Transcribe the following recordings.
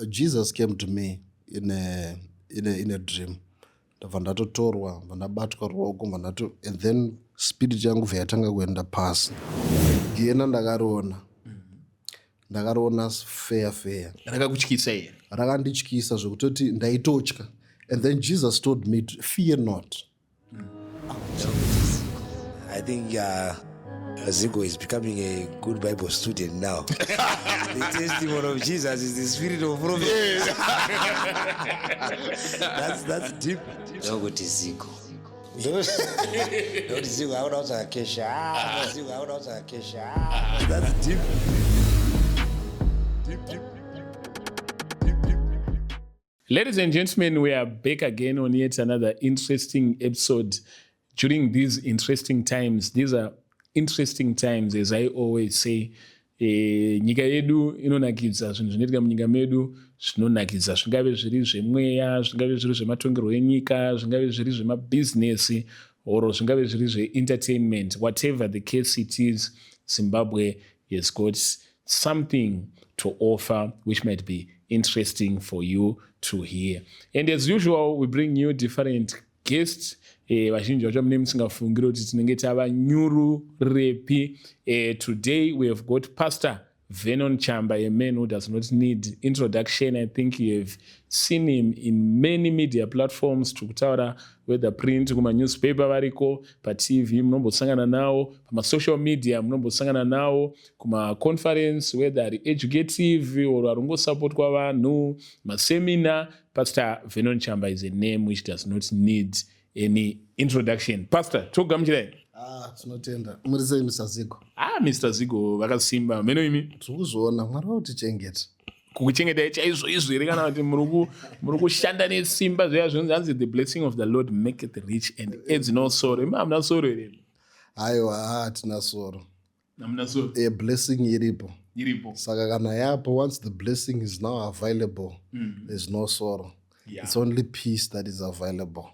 Jesus came to me in a dream. Ndabva ndatotorwa, bva ndabatwa ruoko, bva ndato, and then spirit yangu bva yatanga kuenda pasi. Gena ndakariona, ndakariona fair fair. Rakakutyisa here? Rakandityisa zvekutoti ndaitotya, and then Jesus told me to fear not. I think Zigo is becoming a good Bible student now. The testimony of Jesus is the spirit of prophecy. That's deep. Ndokuti Zigo. Ndokuti Zigo akuda kutsvaka cash. Ah, Zigo akuda kutsvaka cash. Ah, that's deep. Deep, deep, deep, deep. Ladies and gentlemen, we are back again on yet another interesting episode during these interesting times. These are interesting times, as I always say. Nyika yedu inonakidza, zvinhu zvinoitika munyika medu zvinonakidza, zvingave zviri zvemweya, zvingave zviri zvematongerwo enyika, zvingave zviri zvemabhizinesi, or zvingave zviri zveentertainment. Whatever the case it is, Zimbabwe has got something to offer which might be interesting for you to hear. And as usual, we bring you different guests. Vazhinji vacho mune musingafungiri kuti tinenge tava nyuru repi. Today we have got Pastor Vernon Chamba, a man who does not need introduction. I think you have seen him in many media platforms, tikutaura whether print, kumanewspaper variko, paTV munombosangana nawo, pamasocial media munombosangana nawo, kumaconference, whether ari educative or ari kungosapotwa vanhu, maseminar. Pastor Vernon Chamba is a name which does not need any introduction. Pastor, togamuchirai. Ah, tinotenda. Muri sei, Mr Zigo? Ah, Mr Zigo vakasimba meno, imi? Tiri kuzviona, Mwari vautichengeta. Kukuchengetai chaizvo izvo here, kana kuti muri kushanda nesimba zviya zvinonzi, hanzi, "The blessing of the Lord maketh rich and adds no sorrow"? Imi hamuna sorrow here? Aiwa, hatina sorrow. Hamuna sorrow. A blessing iripo. Iripo. Saka kana yapo, once the blessing is now available, there's no sorrow. It's only peace that is available.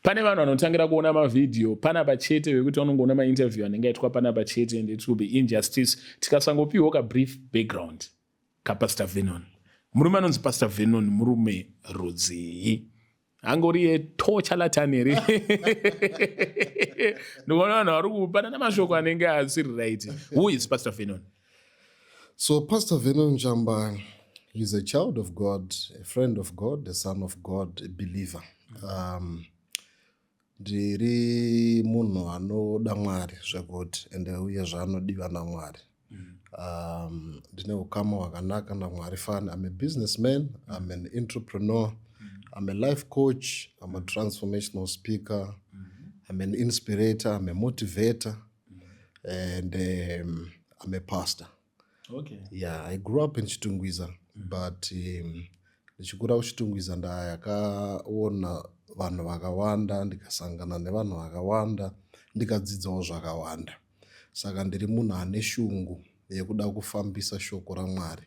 Pane vanhu vanotangira kuona mavhidhiyo panapa chete, vekuti vanongoona mainterview anenge aitwa panapa chete, and it will be injustice tikasangopiwawo kabrief background kaPastor Vernon. Murume anonzi Pastor Vernon murume rudzii? Angori yetochalatani here? Ndikuona vanhu vari kupanana mashoko anenge asiri right. Who is Pastor Vernon? So Pastor Vernon Chamba is a child of God, a friend of God, a son of God, a believer. Ndiri munhu anoda Mwari zvekuti, ende uye zvaanodiwa naMwari. Ndine ukama hwakanaka naMwari fani. I'm a businessman, I'm an entrepreneur, I'm a life coach, I'm a transformational speaker, I'm an inspirator, I'm a motivator, and I'm a pastor. Yeah, I grew up in Chitungwiza, but ndichikura kuChitungwiza ndakaona vanhu vakawanda, ndikasangana nevanhu vakawanda, ndikadzidzawo zvakawanda. Saka ndiri munhu ane shungu yekuda kufambisa shoko raMwari.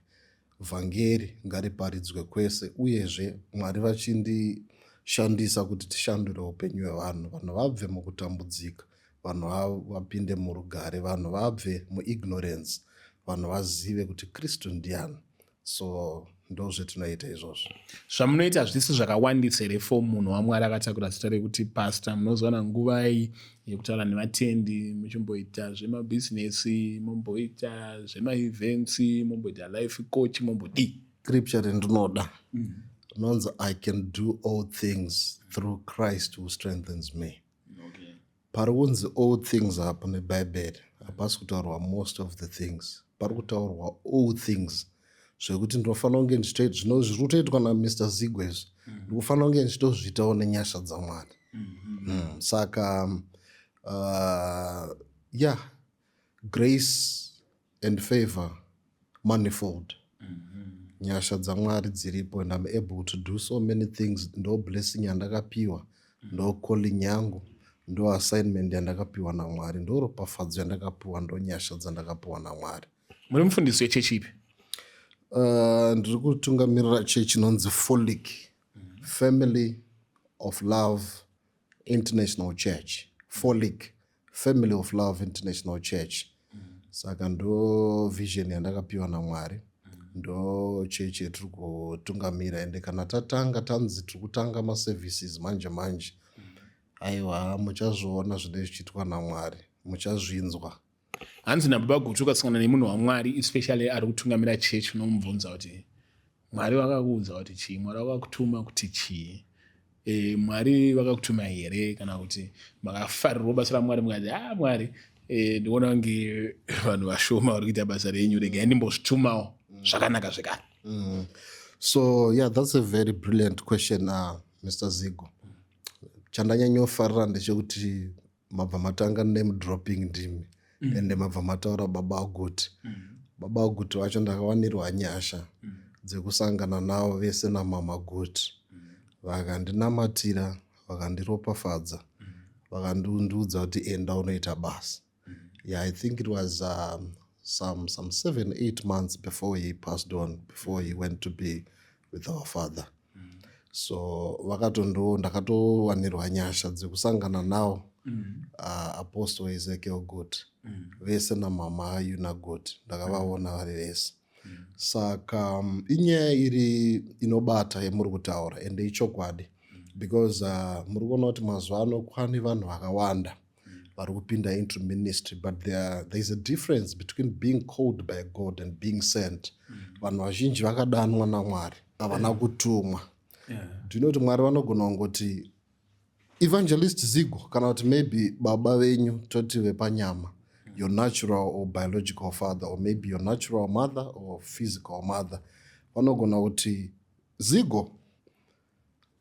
Vhangeri ngariparidzwe kwese, uyezve Mwari vachindishandisa kuti tishandure upenyu hwevanhu, vanhu vabve mukutambudzika, vanhu vapinde murugare, vanhu vabve muignorance, vanhu vazive kuti Kristu ndiani. So ndo zvetinoita izvozvo. Zvamunoita hazvisi zvakawandisa here for munhu waMwari akatakura zita rekuti pastor? Munozowana nguvai yekutaura nevatendi, muchimboita zvemabhizinesi, momboita zvemaevents, momboita life coach, mombodii? Scripture rindinoda rinonzi, "I can do all things through Christ who strengthens me." Pari kunzi "all things" apo nebhaibheri, hapasi kutaurwa "most of the things", pari kutaurwa "all things", zvekuti ndinofanira kunge ndichitoita zvino zviri kutoitwa naMr Zigo izvi, ndikufanira kunge ndichitozviitawo nenyasha dzaMwari. Saka yeah, grace and favor manifold, nyasha dzaMwari dziripo, and I'm able to do so many things. Ndo blessing yandakapiwa, ndo calling yangu, ndo assignment yandakapiwa naMwari, ndo ropafadzo yandakapiwa, ndo nyasha dzandakapiwa naMwari. Muri mufundisi wechechi ipi? Ndiri kutungamirira chechi inonzi Folic, Family of Love International Church. Folic, Family of Love International Church. Saka ndo vision yandakapiwa naMwari. Ndo chechi yetiri kutungamira, ende kana tatanga, tanzi tiri kutanga maservices manje manje, aiwa, muchazviona zvinenge zvichiitwa naMwari, muchazvinzwa. Hanzi nababa Guti, ukasangana nemunhu waMwari, especially ari kutungamira chechi, unomubvunza kuti Mwari vakakuudza kuti chii, Mwari vakakutuma kuti chii? Mwari vakakutuma here, kana kuti makafarirwa basa raMwari mukati, "A ah, Mwari, ndikuona kunge vanhu vashoma vari kuita basa renyu, regai ndimbozvitumawo zvakanaka zvekare"? So yeah, that's a very brilliant question, Mr Zigo. Chandanyanyofarira ndechekuti mabva matanga name dropping ndimi, ende mabva mataura baba Guti. Baba Guti vacho ndakawanirwa nyasha dzekusangana navo vese namama Guti. Vakandinamatira, vakandiropafadza, vakandiudza kuti enda unoita basa. Yeah, I think it was some 7, 8 months before he passed on, before he went to be with our father. So vakatondo ndakatowanirwa nyasha dzekusangana navo, Apostle Ezekiel Guti vese namama Yuna Guti, ndakavaona vari vese. Saka inyaya iri inobata yamuri kutaura, ende ichokwadi, because muri kuona kuti mazuva ano kwane vanhu vakawanda vari kupinda into ministry, but there is a difference between being called by God and being sent. Vanhu vazhinji vakadanwa naMwari, havana kutumwa. Ndinoti Mwari vanogona kungoti, "Evangelist Zigo," kana kuti maybe baba venyu, toti vepanyama, your natural or biological father, or maybe your natural mother or physical mother, vanogona kuti, "Zigo,"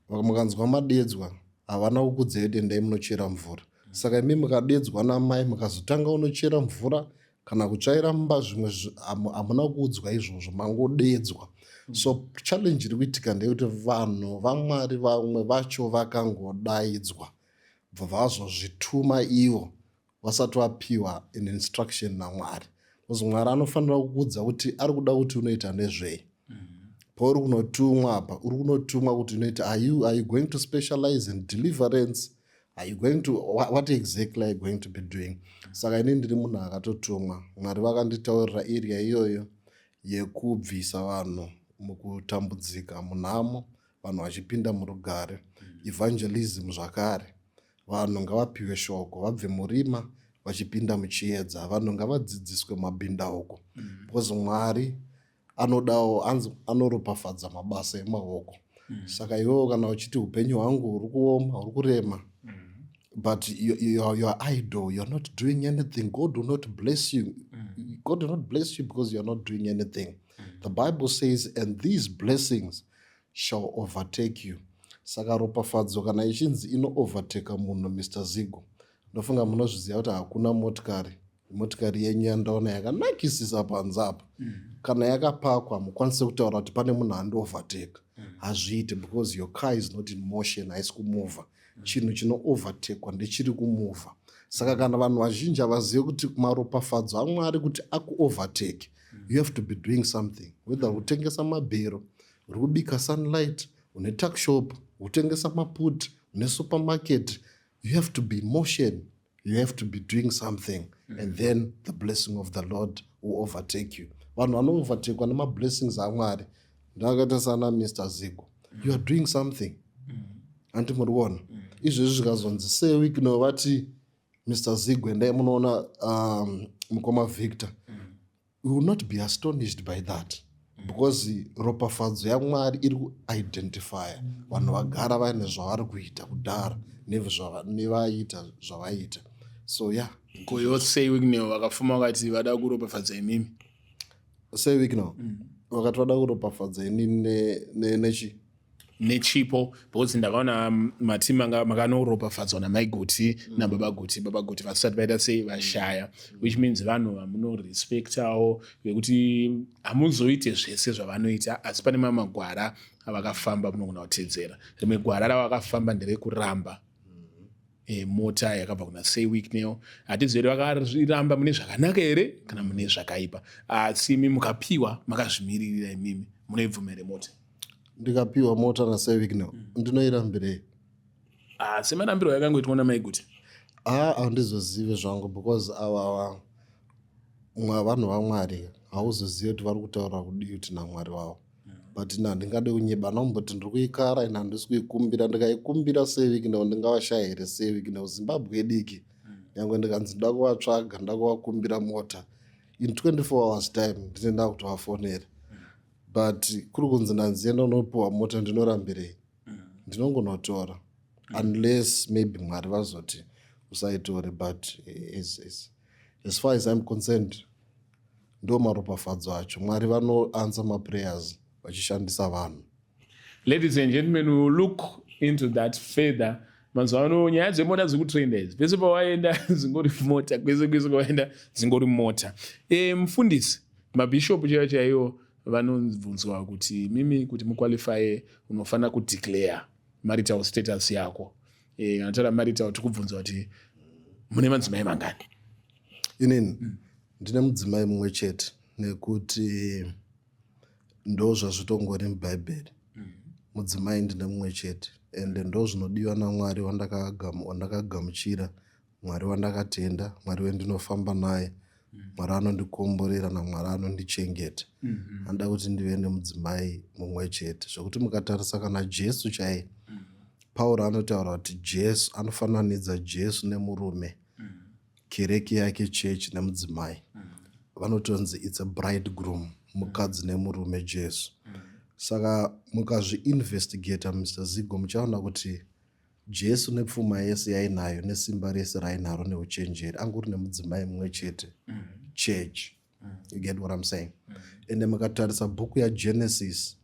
mukanzwa madedzwa, havana kukudzai kuti endai munochera mvura. Saka imi mukadedzwa namai, mukazotanga unochera mvura kana kutsvaira mumba, zvimwe hamuna kuudzwa izvozvo, mangodedzwa. So challenge iri kuitika ndeyekuti vanhu vaMwari vamwe vacho vakangodaidzwa, bva vazozvituma ivo vasati vapiwa an instruction naMwari, because Mwari anofanira kukuudza kuti ari kuda kuti unoita nezvei. Pauri kunotumwa apa, uri kunotumwa kuti unoita, are you going to specialize in deliverance? Are you going to what exactly are you going to be doing? Saka ini ndiri munhu akatotumwa. Mwari vakanditaurira area iyoyo yekubvisa vanhu mukutambudzika, munhamo, vanhu vachipinda murugare. Evangelism zvakare, vanhu ngavapiwe shoko, vabve murima vachipinda muchiedza. Vanhu ngavadzidziswe mabhindauko, because Mwari anodawo, anzi anoropafadza mabasa emaoko. Saka iwewo kana uchiti upenyu hwangu huri kuoma, huri kurema, but you are idle, you're not doing anything, God will not bless you. God will not bless you because you're not doing anything. The Bible says, "And these blessings shall overtake you." Saka ropafadzo kana ichinzi inoovertaka munhu, Mr Zigo, ndofunga munozviziva kuti hakuna motikari, motikari yenyu yandaona yakanakisisa panze apa, kana yakapakwa, mukwanise kutaura kuti pane munhu andiovertaka. Hazviiti, because your car is not in motion, haisi kumuvha. Chinhu chinoovertakwa ndechiri kumuvha. Saka kana vanhu vazhinji havazivi kuti maropafadzo aMwari kuti akuovertake, you have to be doing something, whether kutengesa mabhero, uri kubika Sunlight, une tuckshop, kutengesa maputi, une supermarket, you have to be in motion, you have to be doing something, and then the blessing of the Lord will overtake you. Vanhu vanoovertakwa nemablessings aMwari ndakaita sana Mr Zigo. You are doing something, handi muri kuona? Izvezvi zvikazonzi seWicknell vati, "Mr Zigo, endai munoona mukoma Victor," we will not be astonished by that, because ropafadzo yaMwari iri kuidentifya vanhu vagara vaine zvavari kuita kudhara nevaiita zvavaiita. So yeah. Ko Sir Wicknell vakafuma vakati vada kuropafadza imimi? Sir Wicknell vakati vada kuropafadza inini nechi? Nechipo, because ndakaona mati makanoropafadzwa namai Guti nababa Guti, baba Guti vasati vaita sei, vashaya, which means vanhu vamunorespectawo, vekuti hamuzoite zvese zvavanoita, asi pane mamwe magwara avakafamba munogona kutedzera. Rimwe gwara ravakafamba nderekuramba mota yakabva kuna Sir Wicknell. Hatizivi kuti vakariramba mune zvakanaka here kana mune zvakaipa, asi imi mukapiwa makazvimiririra, imimi munoibvuma here mota? Ndikapiwa mota naSir Wicknell, ndinoirambirei? Ah, semarambiro yakangoitwa namaiguti. Ha, handizozivi zvangu, because ava vanhu vaMwari. Hauzozivi kuti vari kutaura kudii kuti naMwari wavo, but ina handingade kunyeba nomboti ndiri kuikara. Ina handisi kuikumbira. Ndikaikumbira seWicknell, ndingavashaya here seWicknell? Zimbabwe diki. Nyange ndikanzi ndoda kuvatsvaga, ndoda kuvakumbira mota, in 24 hours time ndinoenda kutovafonera. But kuri kunzi ndanzi enda unopiwa mota, ndinorambirei? Ndinongonotora, unless maybe Mwari vazoti usaitore. But as far as I'm concerned, ndo maropafadzo acho. Mwari vanoanswer maprayers vachishandisa vanhu. Ladies and gentlemen, we will look into that further. Mazuva ano nyaya dzemota dziri kutrenda idzi. Pese pawaenda dzingori mota, kwese kwese kwawaenda dzingori mota. Mufundisi, mabhishopu chaivo chaivo vanobvunzwa kuti mimi, kuti muqualifye, unofanira kudeclare marital status yako. Kana taura marital, tikubvunza kuti mune madzimai mangani? Inini ndine mudzimai mumwe chete, nekuti ndo zvazvitongori mubhaibheri. Mudzimai ndine mumwe chete, ende ndo zvinodiwa naMwari wandakagamuchira, Mwari wandakatenda, Mwari wendinofamba naye, Mwari anondikomborera naMwari anondichengeta. Anoda kuti ndive nemudzimai mumwe chete, zvokuti mukatarisa kana Jesu chaiye, Pauro anotaura kuti Jesu anofananidza Jesu nemurume, kereke yake, chechi nemudzimai. Vanotonzi it's a bridegroom, mukadzi nemurume, Jesu. Saka mukazviinvestigata, Mr Zigo, muchaona kuti Jesu nepfuma yese yainayo, nesimba rese rainaro, neuchenjeri, angori nemudzimai mumwe chete, church. You get what I'm saying? Ende mukatarisa bhuku yaGenesis,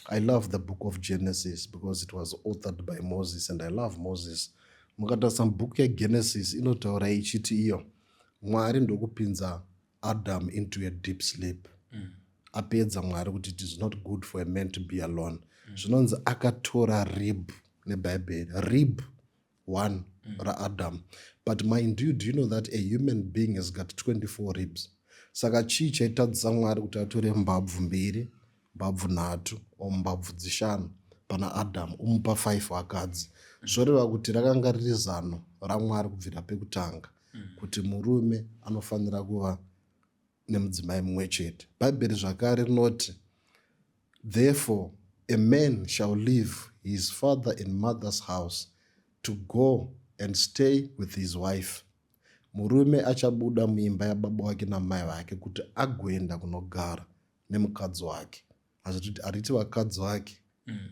I love the book of Genesis because it was authored by Moses and I love Moses. Mukatarisa mubhuku yaGenesis, inotaura ichiti iyo Mwari ndokupinza Adam into a deep sleep. Apedza Mwari kuti it is not good for a man to be alone, zvinonzi akatora rib nebhaibheri, rib one raAdam. But mind you, do you know that a human being has got 24 ribs? Saka chii chaitadzisa Mwari kuti atore mbabvu mbiri, mbabvu nhatu o mbabvu dzishanu pana Adam, umupa 5 vakadzi? Zvoreva kuti rakanga riri zano raMwari kubvira pekutanga kuti murume anofanira kuva nemudzimai mumwe chete. Bhaibheri zvakare rinoti, "Therefore a man shall leave his father and mother's house to go and stay with his wife." Murume achabuda muimba yababa wake namai vake kuti agoenda kunogara nemukadzi wake. Hazviti hariti vakadzi vake,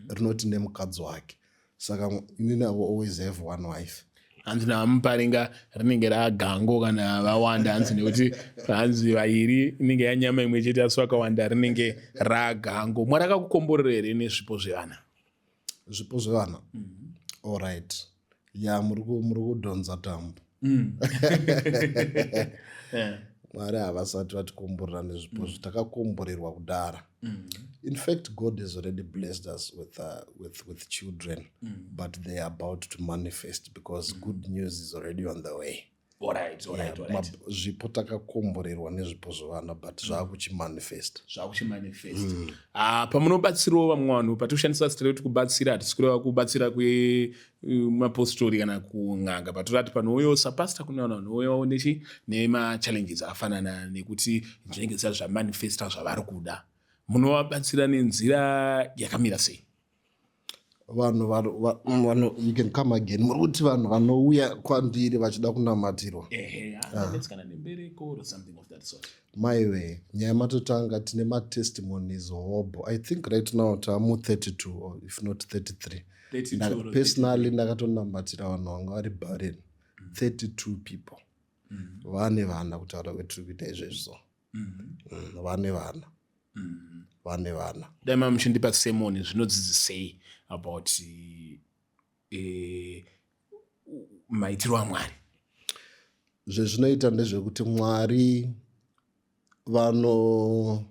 rinoti nemukadzi wake. Saka inini I will always have one wife. Hanzi naMuparinga rinenge ragango kana vawanda. Hanzi nekuti hanzi vairi inenge yanyama imwe chete, asi vakawanda rinenge ragango. Mwari akakukomborera here nezvipo zvevana? Zvipo zvevana? Allright, ya, muri kudhonza tambo. Mwari havasati vatikomborera nezvipo. Takakomborerwa kudhara. In fact, God has already blessed us with children, but they are about to manifest because good news is already on the way. Zvipo, takakomborerwa nezvipo zvevana, but zvaakuchimanifest. Zvakuchimanifest. Ah, pamunobatsirawo vamwe vanhu, patikushandisa zita rekuti kubatsira, hatisi kureva kubatsira kwemapostori kana kun'anga. Patorati panouyawo sapasta, kune vanhu vanouyawo nechi nemachallenges akafanana nekuti zvinenge zvisati zvamanifesta zvavari kuda. Munovabatsira nenzira yakamira sei? Vanhu vanhu, you can come again. Muri kuti vanhu vanouya kwandiri vachida kunamatirwa? Ehe, anetsana nembereko or something of that sort. Maiwe, nyaya matotanga. Tine matestimonies hobo. I think right now taamu 32 or if not 33. 32 or Personally ndakatonamatira vanhu vanga vari barren, 32 people vane vana kutaura kwetiri kuita izvezvo. Vane vana, vane vana. Dai ma muchindipa sermon, zvinodzidzisei about maitiro aMwari? Zvezvinoita ndezvekuti Mwari vano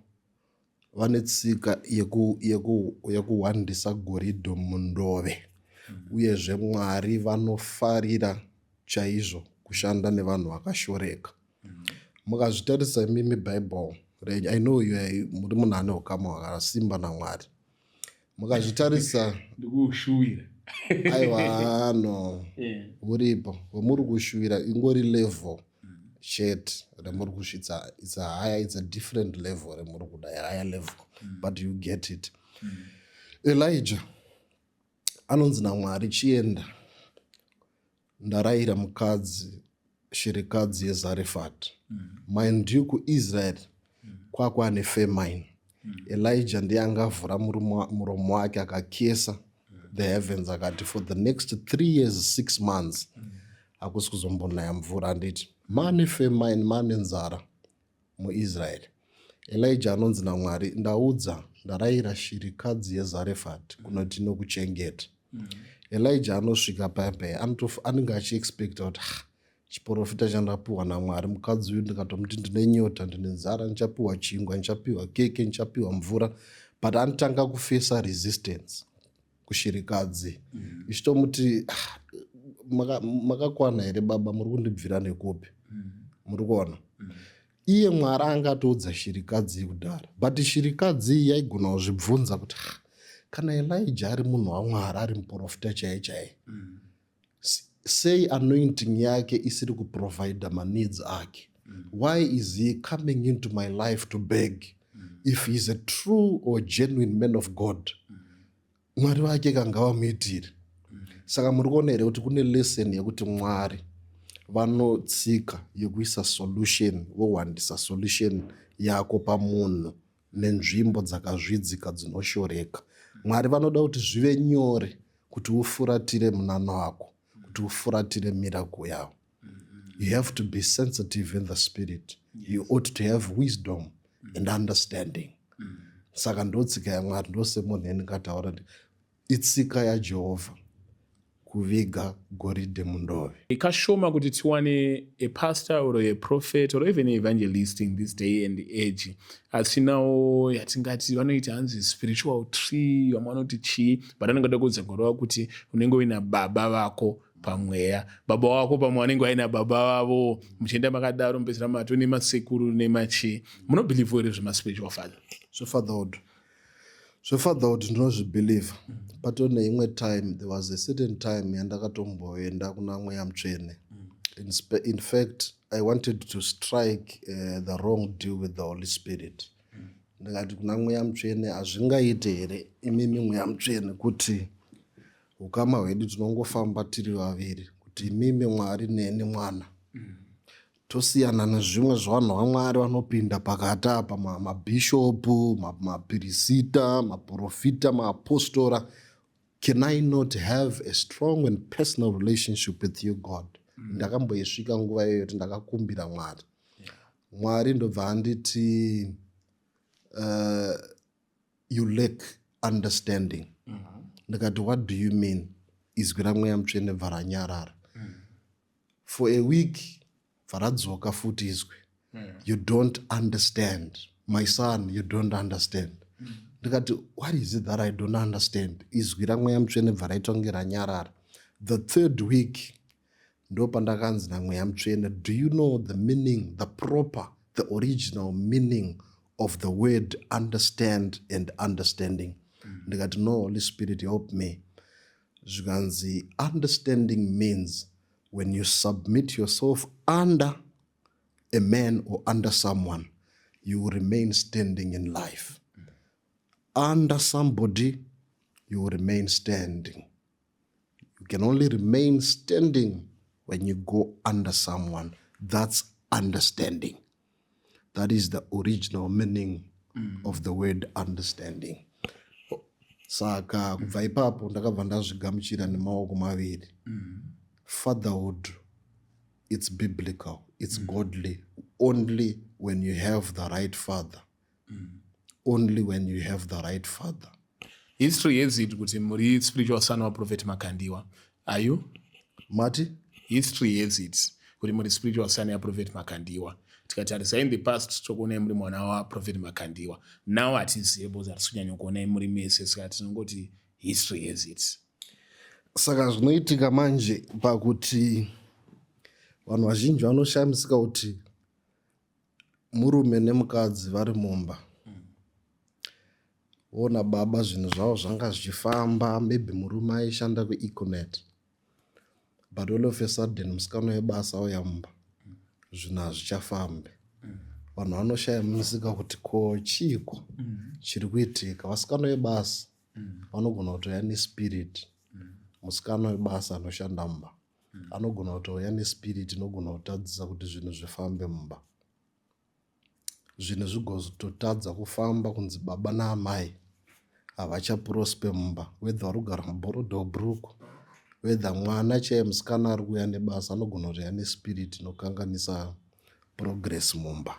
vane tsika yekuhwandisa goridhe mundove. Uyezve Mwari vanofarira chaizvo kushanda nevanhu vakashoreka. Mukazvitarisa imimi Bhaibheri renyu, I know you are, muri munhu ane ukama hwakasimba naMwari. Mukazvitarisa Ndikushuvira. Aiwa, no, huripo hwemuri kushuvira, ingori level. Chete remuri kusvitsa, it's a higher, it's a different level remuri kuda, a higher level, but you get it. Elijah anonzi naMwari, "Chienda, ndarayira mukadzi shirikadzi yeZarefati." Mind you, kuIsraeri kwakwane famine. Elijah ndiye angavhura muromo wake, akakesa the heavens, akati for the next 3 years 6 months hakusi kuzombonaya mvura, handiti? Mane famine, mane nzara muIsraeri. Elijah anonzi naMwari, "Ndaudza, ndarayira shirikadzi yeZarefati kunoti nokuchengeta." Elijah anosvika paya, anenge achiexpecta kuti, "Ah, chiprofita chandapiwa naMwari, mukadzi uyu ndikatomuti ndine nyota, ndine nzara, ndichapiwa chingwa, ndichapiwa keke, ndichapiwa mvura." But anotanga kufesa resistance kushirikadzi, ichitomuti, "Ah, makakwana here baba? Muri kundibvira nekupi?" Muri kuona, iye Mwari angatoudza shirikadzi kudhara, but shirikadzi iyi yaigona kuzvibvunza kuti, "Ah, kana Elijah ari munhu waMwari, ari muprofita chaiye chaiye, sei anointing yake isiri kuprovida maneeds ake? Why is he coming into my life to beg? If he is a true or genuine man of God, Mwari vake kangavamuitire." Saka muri kuona here kuti kune lesson yekuti Mwari vanotsika yekuisa solution, vowandisa solution yako pamunhu nenzvimbo dzakazvidzika dzinoshoreka? Mwari vanoda kuti zvive nyore kuti ufuratire munana wako, kuti ufuratire miracle yavo. You have to be sensitive in the spirit. You ought to have wisdom and understanding. Saka ndotsika yaMwari, ndosemunhu yandingataura, itsika yaJehovha kuviga goridhe mundove. Kashoma kuti tiwane a pastor or a prophet or even evangelist in this day and age asinawo yatingati vanoita hanzi spiritual tree, vamwe vanoti chii, but anongada kudzongorova kuti unenge uina baba vako pamweya, baba wako pamwe vanenge vaina baba vavo, muchienda makadaro, mupedzera mato nemasekuru nemachii. Munobhilivha here zvemaspiritual father? Zvefatherhood, zvefatherhood ndinozvibhilivha. Pato neimwe time, there was a certain time yandakatomboenda kuna Mweya Mutsvene. In fact, I wanted to strike the wrong deal with the Holy Spirit. Ndikati kuna Mweya Mutsvene, "Hazvingaite here imimi Mweya Mutsvene kuti ukama hwedu tinongofamba tiri vaviri, kuti imimi Mwari neni mwana, tosiyana nezvimwe zvavanhu vaMwari vanopinda pakati apa, mabhishopu, mapirisita, maprofita, maapostora? Can I not have a strong and personal relationship with you, God?" Ndakamboisvika nguva iyoyo kuti ndakakumbira Mwari. Mwari ndobva anditi, "You lack understanding." Ndikati, "What do you mean?" Izwi raMweya Mutsvene bva ranyarara for a week, bva radzoka futi izwi, "You don't understand, my son, you don't understand." Ndikati, "What is it that I don't understand?" Izwi raMweya Mutsvene bva raita kunge ranyarara. The third week ndo pandakanzi naMweya Mutsvene, "Do you know the meaning, the proper, the original meaning of the word understand and understanding?" Ndikati, "No, Holy Spirit, help me." Zvikanzi, "Understanding means when you submit yourself under a man or under someone, you will remain standing in life. Under somebody, you will remain standing. You can only remain standing when you go under someone. That's understanding." That is the original meaning of the word understanding. Saka kubva ipapo ndakabva ndazvigamuchira nemaoko maviri. Fatherhood, it's biblical, it's godly only when you have the right father, only when you have the right father. History has it kuti muri spiritual son waProphet Makandiwa. Are you? Mati? History has it kuti muri spiritual son yaProphet Makandiwa. Tikatarisa in the past, tokuonai muri mwana waProphet Makandiwa. Now hatizive because hatisi kunyanya kuonai muri mese, saka tinongoti history has it. Saka zvinoitika manje pakuti vanhu vazhinji vanoshamisika kuti murume nemukadzi vari mumba, ona baba, zvinhu zvavo zvanga zvichifamba, maybe murume aishanda kuEconet, but all of a sudden musikana webasa auya mumba. Zvinhu hazvichafambi. Vanhu vanoshaya musika kuti ko chiiko chiri kuitika. Vasikana vebasa vanogona kutouya nespirit. Musikana webasa anoshanda mumba anogona kutouya nespirit inogona kutadzisa kuti zvinhu zvifambe mumba. Zvinhu zvigozototadza kufamba kunzi baba naamai havachaprosper mumba, whether vari kugara muBorrowdale Brooke, whether mwana chaiye musikana ari kuuya nebasa anogona kutouya nespirit inokanganisa progress mumba,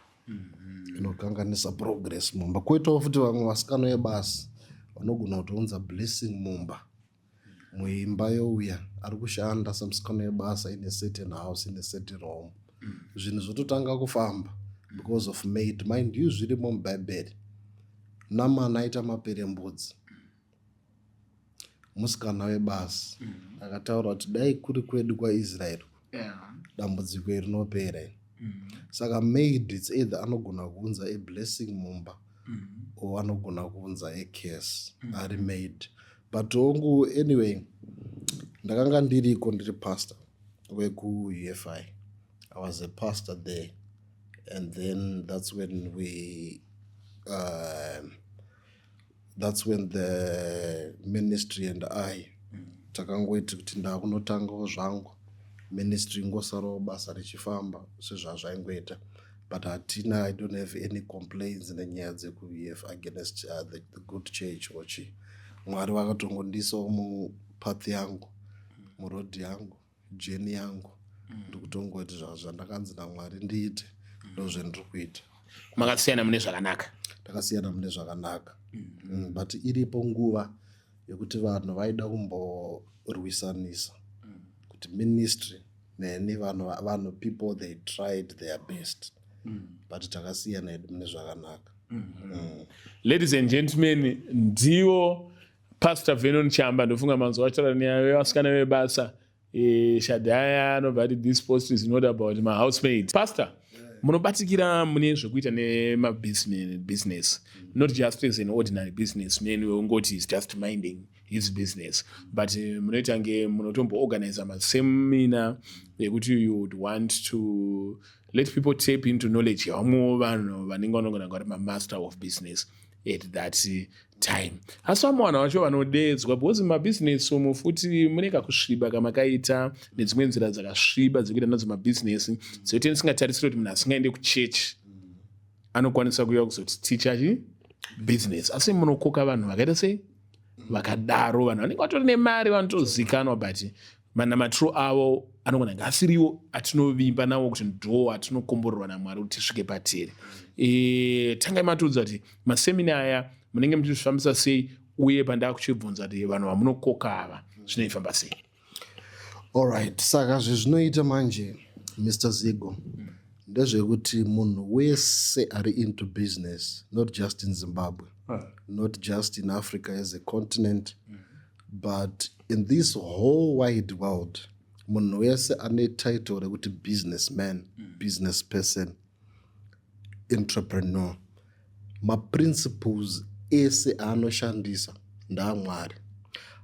inokanganisa progress mumba. Koitawo futi vamwe vasikana vebasa vanogona kutounza blessing mumba, muimba youya ari kushanda semusikana webasa in a certain house, in a certain home, zvinhu zvototanga kufamba because of maid. Mind you, zvirimo mubhaibheri. Namani aita maperembudzi, musikana webasa akataura kuti dai kuri kwedu kwaIsraeri, dambudziko iri rinopera iri. Saka maid, it's either anogona kuunza a blessing mumba or anogona kuunza a curse ari maid. But hongu, anyway, ndakanga ndiriko, ndiri pastor wekuUFI. I was a pastor there and then that's when the ministry and I takangoiti kuti ndakunotangawo zvangu ministry, ingosarawo basa richifamba sezvazvaingoita. But hatina, I don't have any complaints nenyaya dzekuUF against the good church or chi. Mwari vakatongondisawo mupath yangu, muroad yangu, journey yangu. Ndikutongoti zvandakanzi naMwari ndiite, ndozvendiri kuita. Makasiyana mune zvakanaka. Takasiyana mune zvakanaka. But iripo nguva yekuti vanhu vaida kumborwisanisa kuti ministry neni. Vanhu, people, they tried their best, but takasiyana hedu mune zvakanaka. Ladies and gentlemen, ndiwo Pastor Venon Chamba. Ndofunga manzwa vachitaura nenyaya yevasikana vebasa. Shadhaya anobva ati this post is not about mahousemaid. Pastor, munobatikira mune zvekuita nemabusiness, not just as an ordinary businessman wengoti is just minding his business, but munoita nge munotomboorganiza maseminar ekuti you would want to let people tap into knowledge yavamwewo vanhu vanenge vanogona kunga vari mamaster of business at that time. Asi vamwe vanhu vacho vanodedzwa because mumabhizinesi umu futi mune kakusviba kamakaita nedzimwe nzira dzakasviba dzekuita nadzo mabhizinesi, dzekuti ndisingatarisiri kuti munhu asingaende kuchechi anokwanisa kuuya kuzoti ticha chi business. Asi munokoka vanhu vakaita sei vakadaro, vanhu vanenge vatori nemari, vanotozikanwa, but manamatiro avo anogona kunge asiriwo atinovimba nawo kuti ndo atinokomborerwa naMwari kuti tisvike patiri. Tangai matiudza kuti masemina aya munenge muchizvifambisa sei, uye pandaa kuchibvunza kuti vanhu vamunokoka ava zvinoifamba sei? Alright, saka zvezvinoita manje, Mr Zigo, ndezvekuti munhu wese ari into business, not just in Zimbabwe, not just in Africa as a continent, but in this whole wide world, munhu wese ane title rekuti businessman, business person, entrepreneur, maprinciples ese aanoshandisa ndaamwari.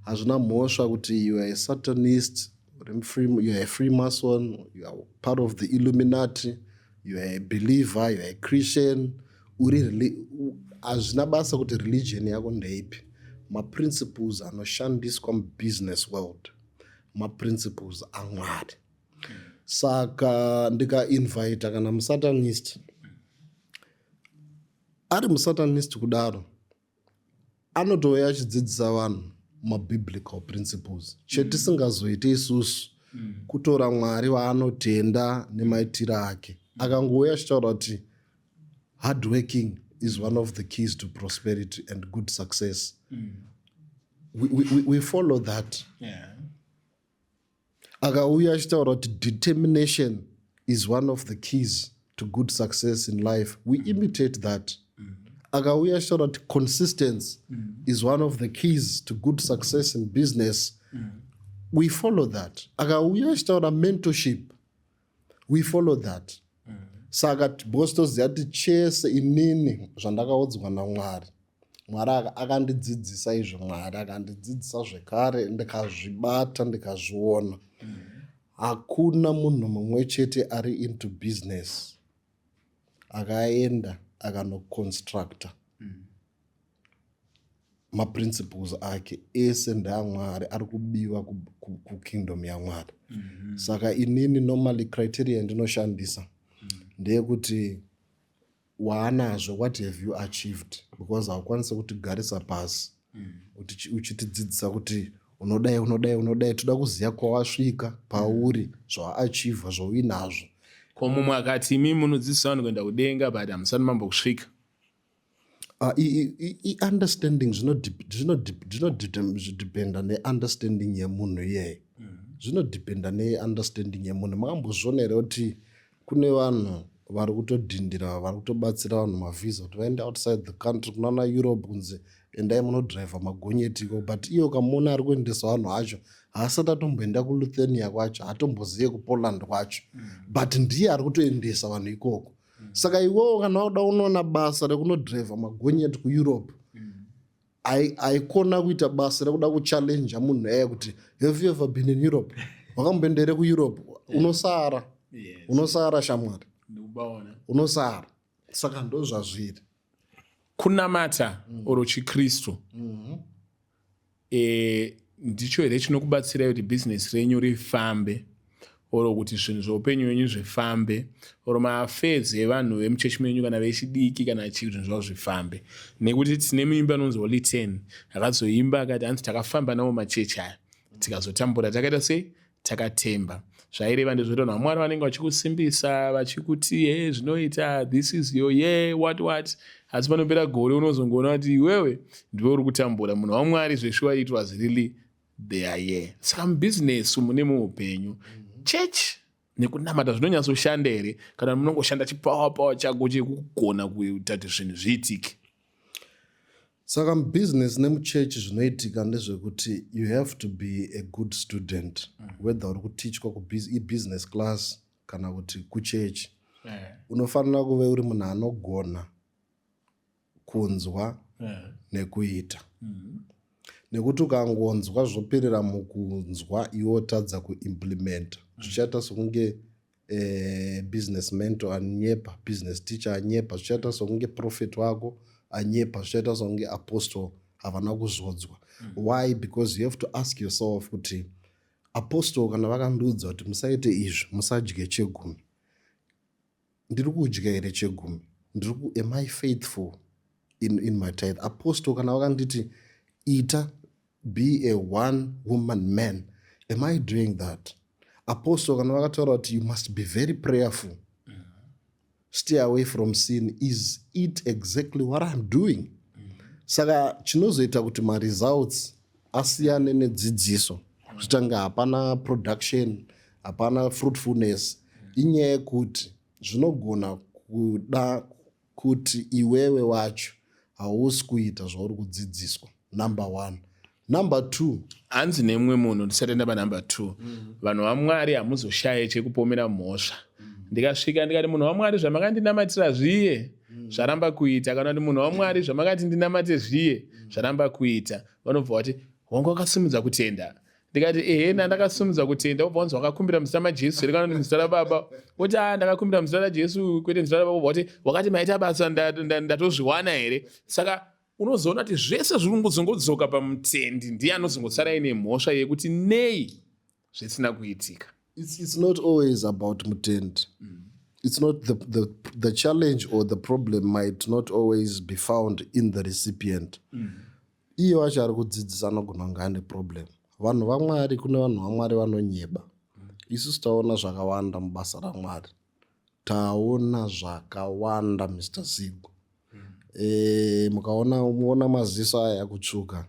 Hazvina mhosva kuti you are a satanist, you are a freemason, you are part of the Illuminati, you are a believer, you are a Christian, uri, hazvina basa kuti religion yako ndeipi. Maprinciples anoshandiswa mubusiness world maprinciples amwari. Saka ndikainvita kana musatanist, ari musatanist kudaro, anotouya achidzidzisa vanhu mabiblical principles. Chetisingazoiti isusu kutora Mwari vaanotenda nemaitiro ake. Akangouya achitaura kuti hard working is one of the keys to prosperity and good success, we follow that. Akauya achitaura kuti determination is one of the keys to good success in life, we imitate that. Akauya achitaura kuti consistency is one of the keys to good success in business, we follow that. Akauya achitaura mentorship, we follow that. Saka because toziva kuti chese inini zvandakaudzwa naMwari, Mwari akandidzidzisa izvo, Mwari akandidzidzisa zvekare, ndikazvibata, ndikazviona. Hakuna munhu mumwe chete ari into business akaenda akanoconstructa maprinciples ake ese ndeamwari, ari kubiwa kukingdom yaMwari. Saka inini normally criteria yandinoshandisa ndeyekuti waanazvo, what have you achieved? Because haukwanisi kutigarisa pasi uchitidzidzisa kuti unodai, unodai, unodai. Toda kuziva kwawasvika pauri, zvawaachievha, zvauinazvo. Ko mumwe akati, imi munodzidzisa vanhu kuenda kudenga, but hamusati mambokusvika. I-understanding zvinodependa neunderstanding yemunhu iyeye. Zvinodependa neunderstanding yemunhu. Makambozviona here kuti kune vanhu vari kutodhindira, vari kutobatsira vanhu mavhisa kuti vaende outside the country, kunana Europe, kunzi endai munodhiraivha magonyeti iko, but iye ukamuona ari kuendesa vanhu acho, haasati atomboenda kuLithuania kwacho, haatombozive kuPoland kwacho, but ndiye ari kutoendesa vanhu ikoko? Saka iwewo kana wauda unoona basa rekunodhiraivha magonyeti kuEurope, haikona kuita basa rekuda kuchallenja munhu eye kuti, "Have you ever been in Europe? Wakamboenda here kuEurope?" Unosara, unosara shamwari. Ndikubaona. Unosara. Saka ndo zvazviri. Kunamata oro chiKristu ndicho here chinokubatsirai kuti bhizinesi renyu rifambe, oro kuti zvinhu zveupenyu hwenyu zvifambe, oro maaffairs evanhu vemuchechi menyu kana vechidiki kana chii, zvinhu zvavo zvifambe? Nekuti tine muimbi anonzi Holy Ten akazoimba akati, hanzi, "Takafamba nawo machechi aya, tikazotambura, takaita sei, takatemba." Zvaireva ndezvekuti vanhu vaMwari vanenge vachikusimbisa, vachikuti, "He, zvinoita, this is your year," what what, asi panopera gore unozongoona kuti iwewe ndiwe uri kutambura. Munhu waMwari, zveshuwa, it was really their year. Saka mubhizinesi mune muupenyu, church nekunamata zvinonyatsoshanda here, kana munongoshanda chipower power chako chekugona kuita kuti zvinhu zviitike? Saka mubusiness nemuchechi, zvinoitika ndezvekuti you have to be a good student, whether uri kutichwa kuibusiness class kana kuti kuchechi. Unofanira kuve uri munhu anogona kunzwa nekuita, nekuti ukangonzwa zvoperera mukunzwa, iwe wotadza kuimplementa, zvichaita sokunge business mentor anyepa, business teacher anyepa, zvichaita sokunge prophet wako anyepa, zvichaita sokunge apostle havana kuzodzwa. Why? Because you have to ask yourself kuti apostle kana vakandiudza kuti musaite izvi, musadye chegumi, ndiri kudya here chegumi? Am I faithful in my tithe? Apostle kana vakanditi ita, be a one woman man, am I doing that? Apostle kana vakataura kuti you must be very prayerful, stay away from sin, is it exactly what I'm doing? Saka chinozoita kuti maresults asiyane nedzidziso, zvitange hapana production, hapana fruitfulness, inyaya yekuti zvinogona kuda kuti iwewe wacho hausi kuita zvauri kudzidziswa, number one. Number two, Hanzi nemumwe munhu, ndisati enda panumber two, vanhu vaMwari hamuzoshaye chekupomera mhosva. Ndikasvika ndikati, "Munhu waMwari, zvamakandinamatira zviye zvaramba kuita," kana kuti, "Munhu waMwari, zvamakati ndinamate zviye zvaramba kuita," vanobva vati, "Wanga wakasimudza kutenda?" Ndikati, "Ehe, ndandakasimudza kutenda." Wobva wanzi, "Wakakumbira muzita maJesu here kana kuti muzita raBaba?" Woti, "A, ndakakumbira muzita raJesu, kwete muzita raBaba." Wobva wati, "Wakati maita basa, ndatozviwana here?" Saka unozoona kuti zvese zviri kungozongodzoka pamutendi, ndiye anozongosara aine mhosva yekuti nei zvisina kuitika. It's not always about mutendi. It's not the challenge or the problem might not always be found in the recipient. Iye wacho ari kudzidzisa anogona kunge ane problem. Vanhu vaMwari, kune vanhu vaMwari vanonyeba. Isusu taona zvakawanda mubasa raMwari, taona zvakawanda, Mr Zigo. Mukaona muona maziso aya kutsvuka,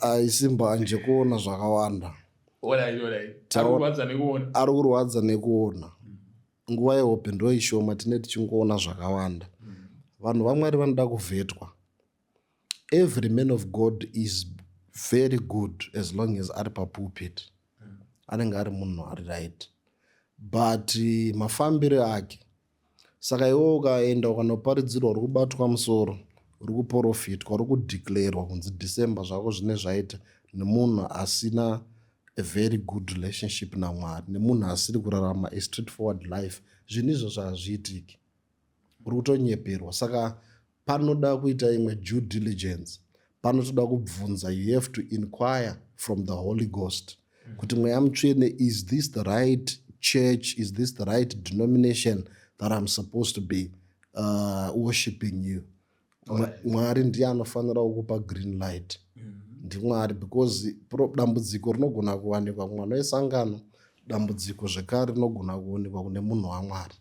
haisi mbanje kuona zvakawanda. Arikurwadza nekuona. Ari kurwadza nekuona. Nguva yehope ndo ishoma, tine tichingoona zvakawanda. Vanhu vaMwari vanoda kuvhetwa. Every man of God is very good as long as ari papulpit, anenge ari munhu ari right, but mafambiro ake. Saka iwe ukaenda ukanoparidzirwa, uri kubatwa musoro, uri kuprofitwa, uri kudeclarwa kunzi December zvako zvine zvaita, nemunhu asina. a very good relationship naMwari nemunhu asiri kurarama a straightforward life, zvinhu izvozvo hazviitiki, uri kutonyeperwa. Saka panoda kuita imwe due diligence, panotoda kubvunza. You have to inquire from the Holy Ghost kuti, "Mweya Mutsvene, is this the right church? Is this the right denomination that I'm supposed to be worshiping you?" Mwari ndiye anofanira kukupa green light, ndiMwari, because dambudziko rinogona kuwanikwa kumwana wesangano, dambudziko zvekare rinogona kuonekwa kune munhu waMwari.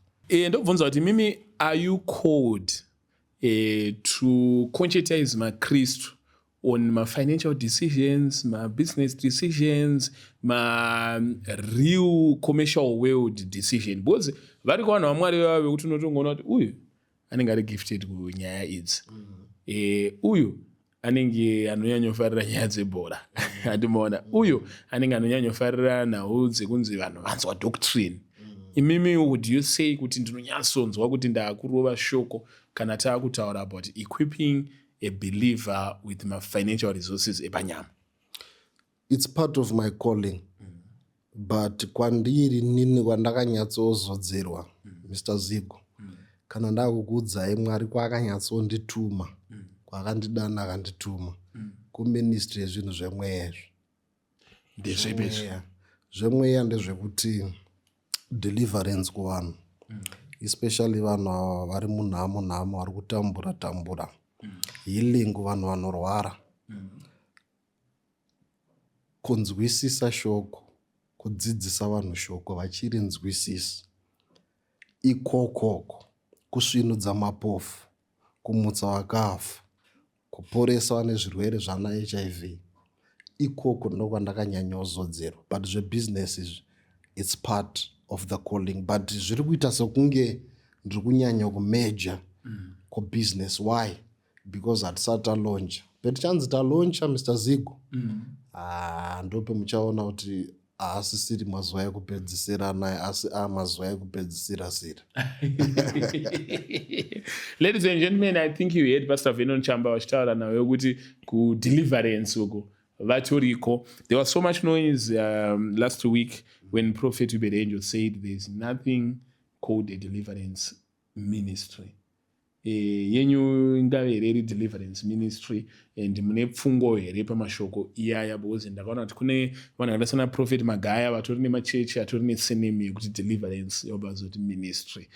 Ndobvunza kuti mimi, are you called to conscientize maKristu on mafinancial decisions, mabusiness decisions, mareal commercial world decision? Because variko vanhu vaMwari vava vekuti unotongoona kuti uyu anenge ari gifted kunyaya idzi, uyu anenge anonyanyofarira nyaya dzebhora, handimaona, uyu anenge anonyanyofarira nhau dzekunzi vanhu vanzwa doctrine. Imimi, would you say kuti ndinonyatsonzwa kuti ndaakurova shoko kana taakutaura about equipping a believer with mafinancial resources epanyama? It's part of my calling, but kwandiri nini, kwandakanyatsozodzerwa, Mr Zigo, kana ndakukuudzai, Mwari kwakanyatsondituma, kwakandidana, akandituma kuministry yezvinhu zvemweya izvi. Ndezvipi izvi? Zvemweya ndezvekuti deliverance kuvanhu, especially vanhu ava vari munhamo nhamo, vari kutambura tambura, healing kuvanhu vanorwara, kunzwisisa shoko, kudzidzisa vanhu shoko vachirinzwisisa ikokoko, kusvinudza mapofu, kumutsa vakafa, kuporesa vane zvirwere zvana HIV. Ikoko ndokwandakanyanya-kuzodzerwa, but zvebhizinesi izvi, it's part of the calling, but zviri kuita sekunge ndiri kunyanya kumeja kubusiness. Why? Because hatisati talauncha. Petichanzi talauncha, Mr Zigo, ah, ndopemuchaona kuti haasisiri mazuva ekupedzisira naye, asi amazuva ekupedzisira sira. Ladies and gentlemen, I think you heard Pastor Venon Chamba vachitaura nawe kuti kudeliverance uko vatoriko. There was so much noise last week when Prophet Uebert Angel said there's nothing called a deliverance ministry. Yenyu ingave here iri deliverance ministry, and mune pfungo here pamashoko iyaya? Because ndakaona kuti kune vanhu vakaita sana Prophet Magaya vatori nemachechi atori nesurname yekuti deliverance, yobva zoti ministry.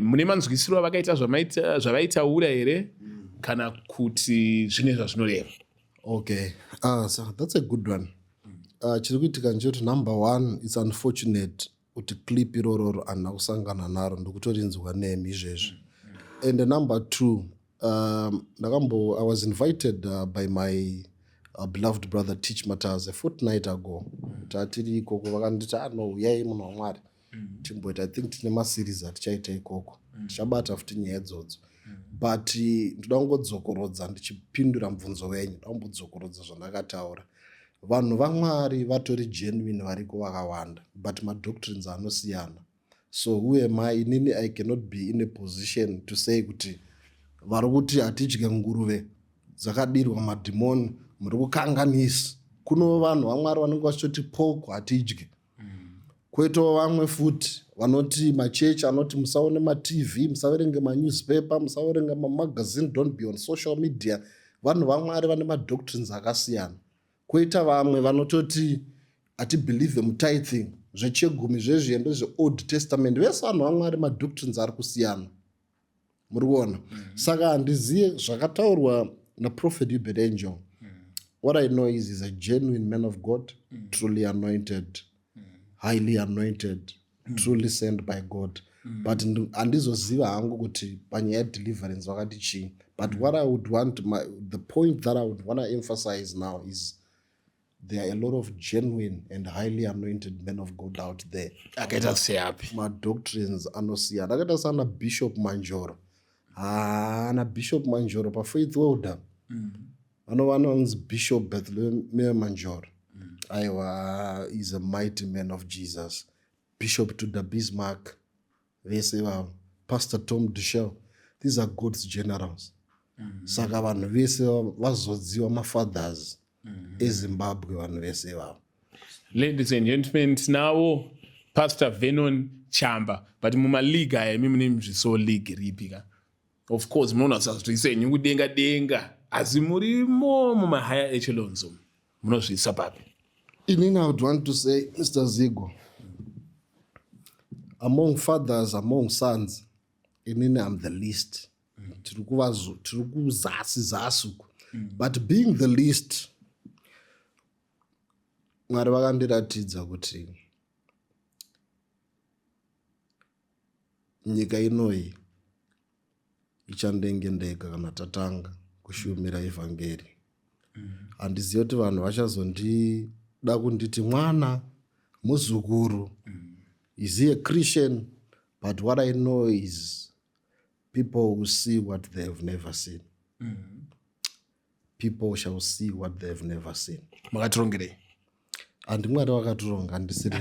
Mune manzwisiro avakaita zvavaitaura here, kana kuti zvine zvazvinoreva? Okay, so that's a good one. Chiri kuitika ndechekuti, number one, it's unfortunate kuti clip irororo handina kusangana naro, ndikutorinzwa nemi izvezvi. And number two, ndakambo I was invited by my beloved brother Teach Matters a fortnight ago. Tatiri ikoko, vakanditi, "Ano, uyai, munhu waMwari, timboita." I think tine maseries atichaita ikoko, tichabata futi nyaya idzodzo. But ndoda kungodzokorodza ndichipindura mubvunzo wenyu, ndoda kumbodzokorodza zvandakataura. Vanhu vaMwari vatori genuine variko vakawanda, but madoctrines anosiyana. So who am I inini? I cannot be in a position to say kuti vari kuti hatidye nguruve dzakadirwa madhimoni, muri kukanganisa. Kuno vanhu vaMwari vanenge vachitoti pork hatidye, kwoitawo vamwe futi vanoti machechi anoti musaone maTV, musaverenge manewspaper, musaverenga mamagazine, don't be on social media. Vanhu vaMwari vane madoctrines akasiyana. Kwoita vamwe vanototi hatibelieve mutithing, zvechegumi zvezviye ndezveOld Testament. Vese vanhu vaMwari, madoctrines ari kusiyana, muri kuona? Saka handiziye zvakataurwa naProphet Uebert Angel. What I know is a genuine man of God, truly anointed, highly anointed, truly sent by God, but handizoziva hangu kuti panyaya yedeliverance vakati chii. But what I would want the point that I would want to emphasize now is there are a lot of genuine and highly anointed men of God out there. Akaita seapi? Madoctrines anosiyana, akaita sana Bishop Manjoro. Haana Bishop Manjoro paFaith Welder, vanova vanonzi Bishop Bethlehem Manjoro. Aiwa, is a mighty man of Jesus. Bishop Tudor Bismarck, vese vavo, Pastor Tom Dushel, these are God's generals. Saka vanhu vese vazodziwa mafathers eZimbabwe, vanhu vese vavo. Ladies and gentlemen, tinavo Pastor Vernon Chamba. But mumaleague aya imi mune zviso league ripi ka? Of course munoona sazvise henyu kudenga denga, asi murimo mumahigher echelons umu. Munozviisa papi? Inini I would want to say, Mr. Zigo, among fathers, among sons, inini I'm the least. Tiri kuzasi zasi uku. But being the least, Mwari vakandiratidza kuti nyika inoyi ichandenge ndega kana tatanga kushumira evhangeri. Handizivi kuti vanhu vachazondida kunditi mwana muzukuru, is he a Christian? But what I know is people will see what they have never seen. People shall see what they have never seen. Makatirongerei? Handi Mwari vakatironga, handisiri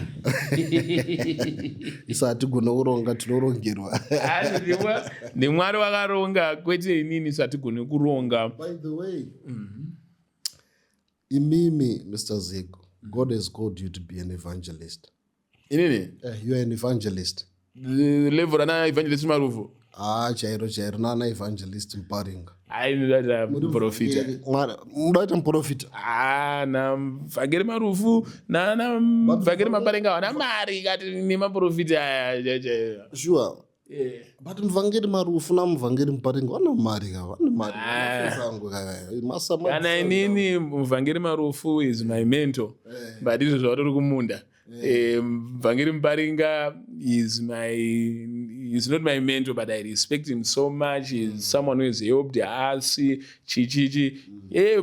isu, hatigone kuronga, tinorongerwa. Ndimwari vakaronga, kwete inini, satigone kuronga. By the way, imimi Mr. Zigo, God has called you to be an evangelist. Inini? You are an evangelist. Level rana Evangelist Marufu? Ah, chairo chairo, nana Evangelist Muparinga. Ai, muprofita. Muda kuita muprofita? Ah, na Mvhangeri Marufu nana Mvhangeri Maparinga vana mari kati nemaprofita aya. Sure. But Muvhangeri Marufu namuvhangeri Muparinga vana mari ka, vane mari sangu. Kana inini, Muvhangeri Marufu is my mentor, but izvo zvatori kumunda. Mvhangeri Muparinga is not my mentor, but I respect him so much. He's someone who has helped us chichichi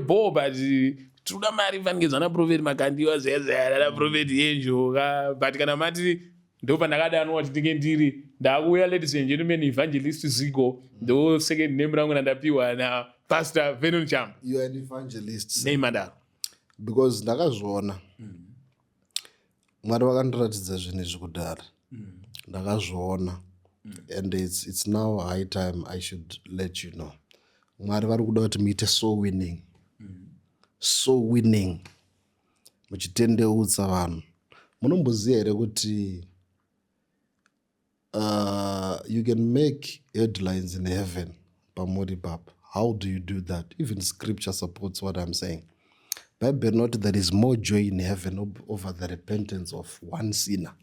bo, but tinoda mari fanike zvana Prophet Makandiwa zaya nana Prophet Yenjoka. But kana mati ndo pandakadanwa kuti ndinge ndiri ndakuuya, ladies and gentlemen, Evangelist Zigo, ndo second name rangu randapiwa naPastor Vernon Chamba. You are an evangelist. Nei madaro? Because ndakazviona, Mwari vakandiratidza zvinhu izvi kudhara, ndakazviona, and it's now high time I should let you know. Mwari vari kuda kuti muite soul winning, soul winning, muchitendeutsa vanhu. Munomboziva here kuti you can make headlines in heaven pamuri papa? How do you do that? Even scripture supports what I'm saying. Bible not, there is more joy in heaven over the repentance of one sinner.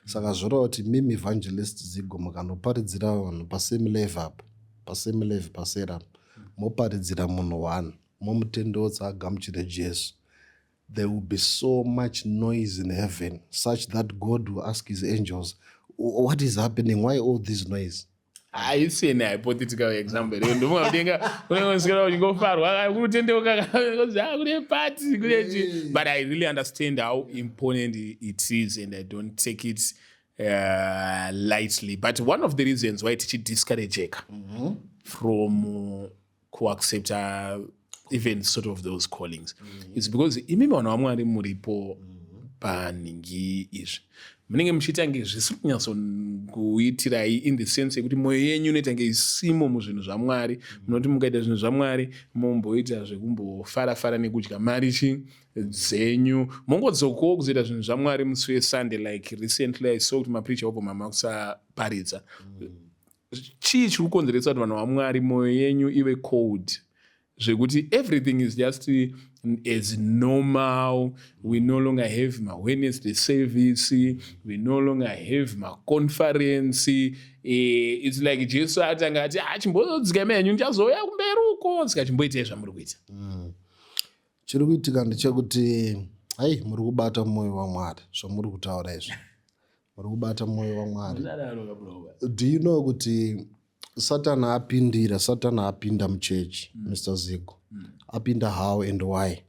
Saka zvoreva kuti mimi, Evangelist Zigo, mukanoparidzira vanhu pasame level apa, pasame level pasera, moparidzira munhu one, momutendeutsa agamuchire Jesu, there will be so much noise in heaven such that God will ask his angels, "What is happening? Why all this noise?" Haisi an hypothetical example here? Ndofunga kudenga kunengoswera uchingofarwa kunotendeuka, kune party, kune chi. But I really understand how important it is and I don't take it lightly. But one of the reasons why tichidiscourageka from kuaccepta even sort of those callings is because imi vanhu vaMwari muripo panhingi izvi, munenge muchiita nge zvisiri kunyatsokuitirai, in the sense yekuti mwoyo yenyu inoita nge isimo muzvinhu zvaMwari. Munoti mukaita zvinhu zvaMwari, momboita zvekumbofara-fara nekudya mari chi dzenyu, mongodzokawo kuzoita zvinhu zvaMwari musi weSunday. Like recently I saw kuti mapreacher obva mama kusaparidza. Chii chiri kukonzeresa kuti vanhu vaMwari mwoyo yenyu ive cold, zvekuti everything is just as normal? We no longer have maWednesday service, we no longer have maconference. It's like Jesu atanga ati, "Chimbodzika menyu, ndichazouya kumberi uko," saka chimboitai zvamuri kuita. Chiri kuitika ndechekuti, hai, muri kubata mwoyo waMwari. Zvamuri kutaura izvi, muri kubata mwoyo waMwari. Do you know kuti Satani apindira? Satani apinda muchechi, Mr. Zigo. Apinda how and why?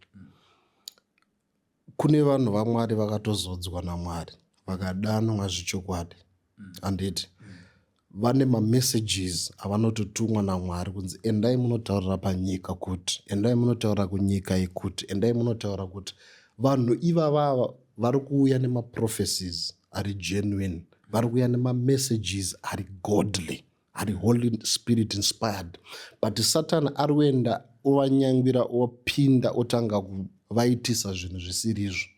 Kune vanhu vaMwari vakatozodzwa naMwari, vakadanwa zvechokwadi, handiti? Vane mamessages avanototumwa naMwari kunzi endai munotaurira panyika kuti, endai munotaura kunyika yekuti, endai munotaura kuti. Vanhu ivavava vari kuuya nemaprophecies ari genuine, vari kuuya nemamessages ari godly, ari Holy Spirit inspired, but Satan ari kuenda ovanyangwira, opinda, otanga kuvaitisa zvinhu zvisiri izvo.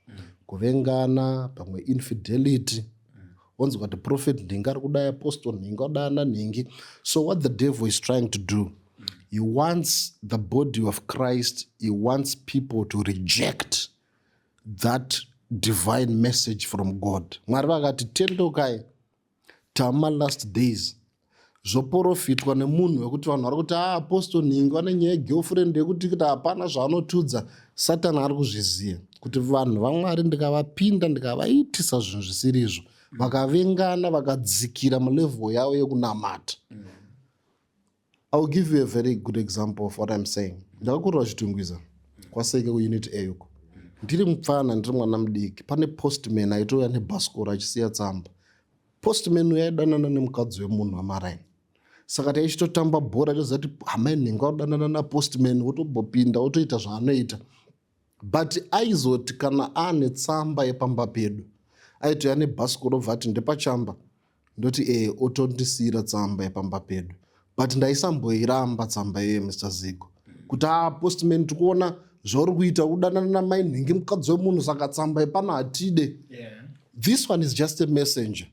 Kuvengana, pamwe infidelity. Onzwa kuti prophet nhingi ari kudai, apostle nhingi adana nhingi. So what the devil is trying to do, he wants the body of Christ, he wants people to reject that divine message from God. Mwari vakati, "Tendokai, tama last days." Zvoprofitwa nemunhu wekuti vanhu vari kuti, "A, apostle nhingi vane nyaya yegirlfriend," yekuti kuti hapana zvaanotudza. Satani ari kuzviziva kuti vanhu vaMwari ndikavapinda, ndikavaitisa zvinhu zvisiri izvo, vakavengana, vakadzikira mulevel yavo yekunamata. I will give you a very good example of what I'm saying. Ndakakurira Chitungwiza, kwaSeke, kuUnit A uko. Ndiri mupfana, ndiri mwana mudiki, pane postman aitouya nebhasikoro achisiya tsamba. Postman uyo aidanana nemukadzi wemunhu wamaraini. Saka taichitotamba bhora, toziva kuti hamai nhengo akudanana napostman, wotombopinda wotoita zvaanoita. But aizoti kana aane tsamba yepamba pedu, aitouya nebhasikoro, obva ati, "Ndepachamba." Ndoti, "E." Otondisiyira tsamba yepamba pedu, but ndaisamboiramba tsamba iyoyo, Mr Zigo, kuti, "A, postman, tikuona zvauri kuita, kudanana namai nhingi, mukadzi wemunhu, saka tsamba yepano hatide." This one is just a messenger.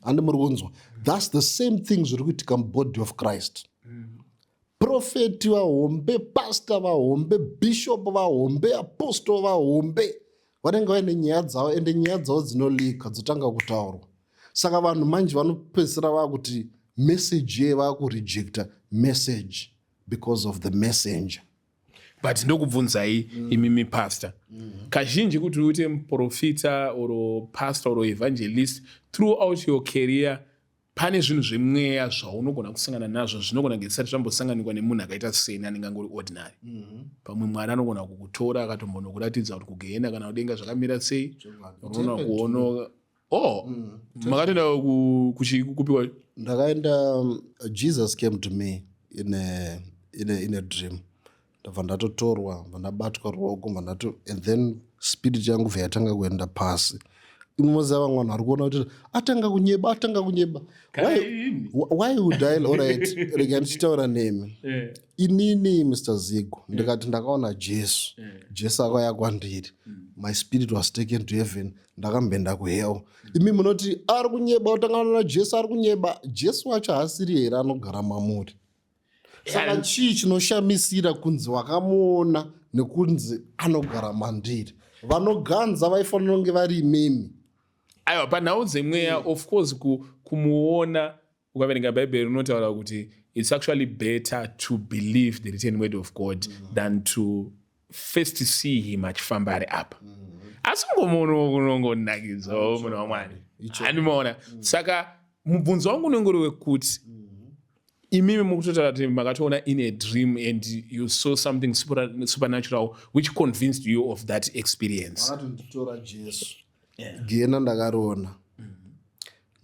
Handi muri kunzwa? That's the same thing zviri kuitika mubody of Christ. Profeti vahombe, pastor vahombe, bishop vahombe, apostle vahombe, vanenge vaine nyaya dzavo, ende nyaya dzavo dzinolika, dzotanga kutaurwa. Saka vanhu manje vanopedzisira vakuti message iye, vakurejecta message because of the messenger. But ndokubvunzai imimi, pastor, kazhinji kuti uite muprofita or pastor or evangelist, throughout your career pane zvinhu zvemweya zvaunogona kusangana nazvo zvinogona kunge zvisati zvambosanganikwa nemunhu akaita seni anenge angori ordinary. Pamwe Mwari anogona kukutora akatombonokuratidza kuti kugehena kana kudenga zvakamira sei. Unoona kuono, oh, makatoenda kupiwa? Ndakaenda. Jesus came to me in a dream. Ndabva ndatotorwa, bva ndabatwa ruoko, bva ndato, and then spirit yangu bva yatanga kuenda pasi. Imoziva, vamwe vanhu vari kuona kuti atanga kunyeba, atanga kunyeba. Why would I? Alright, rega ndichitaura nemi. Inini, Mr Zigo, ndikati ndakaona Jesu, Jesu akauya kwandiri, my spirit was taken to heaven, ndakamboenda kuhell, imi munoti ari kunyeba, utangana naJesu, ari kunyeba. Jesu wacho haasiri here anogara mamuri? Saka chii chinoshamisira kunzi wakamuona nekunzi anogara mandiri? Vanoganza vaifanira kunge vari imimi. Aiwa, panhau dzemweya, of course, kumuona, ukaverenga Bhaibheri rinotaura kuti it's actually better to believe the written word of God than to first see him achifamba ari apa. Asi ungomuona unongonakidzawo munhu waMwari, handimaona. Saka mubvunzo wangu unenge uri wekuti imimi mukutotaura kuti makatoona in a dream and you saw something supernatural which convinced you of that experience. Vakatonditora Jesu. Gehena ndakariona,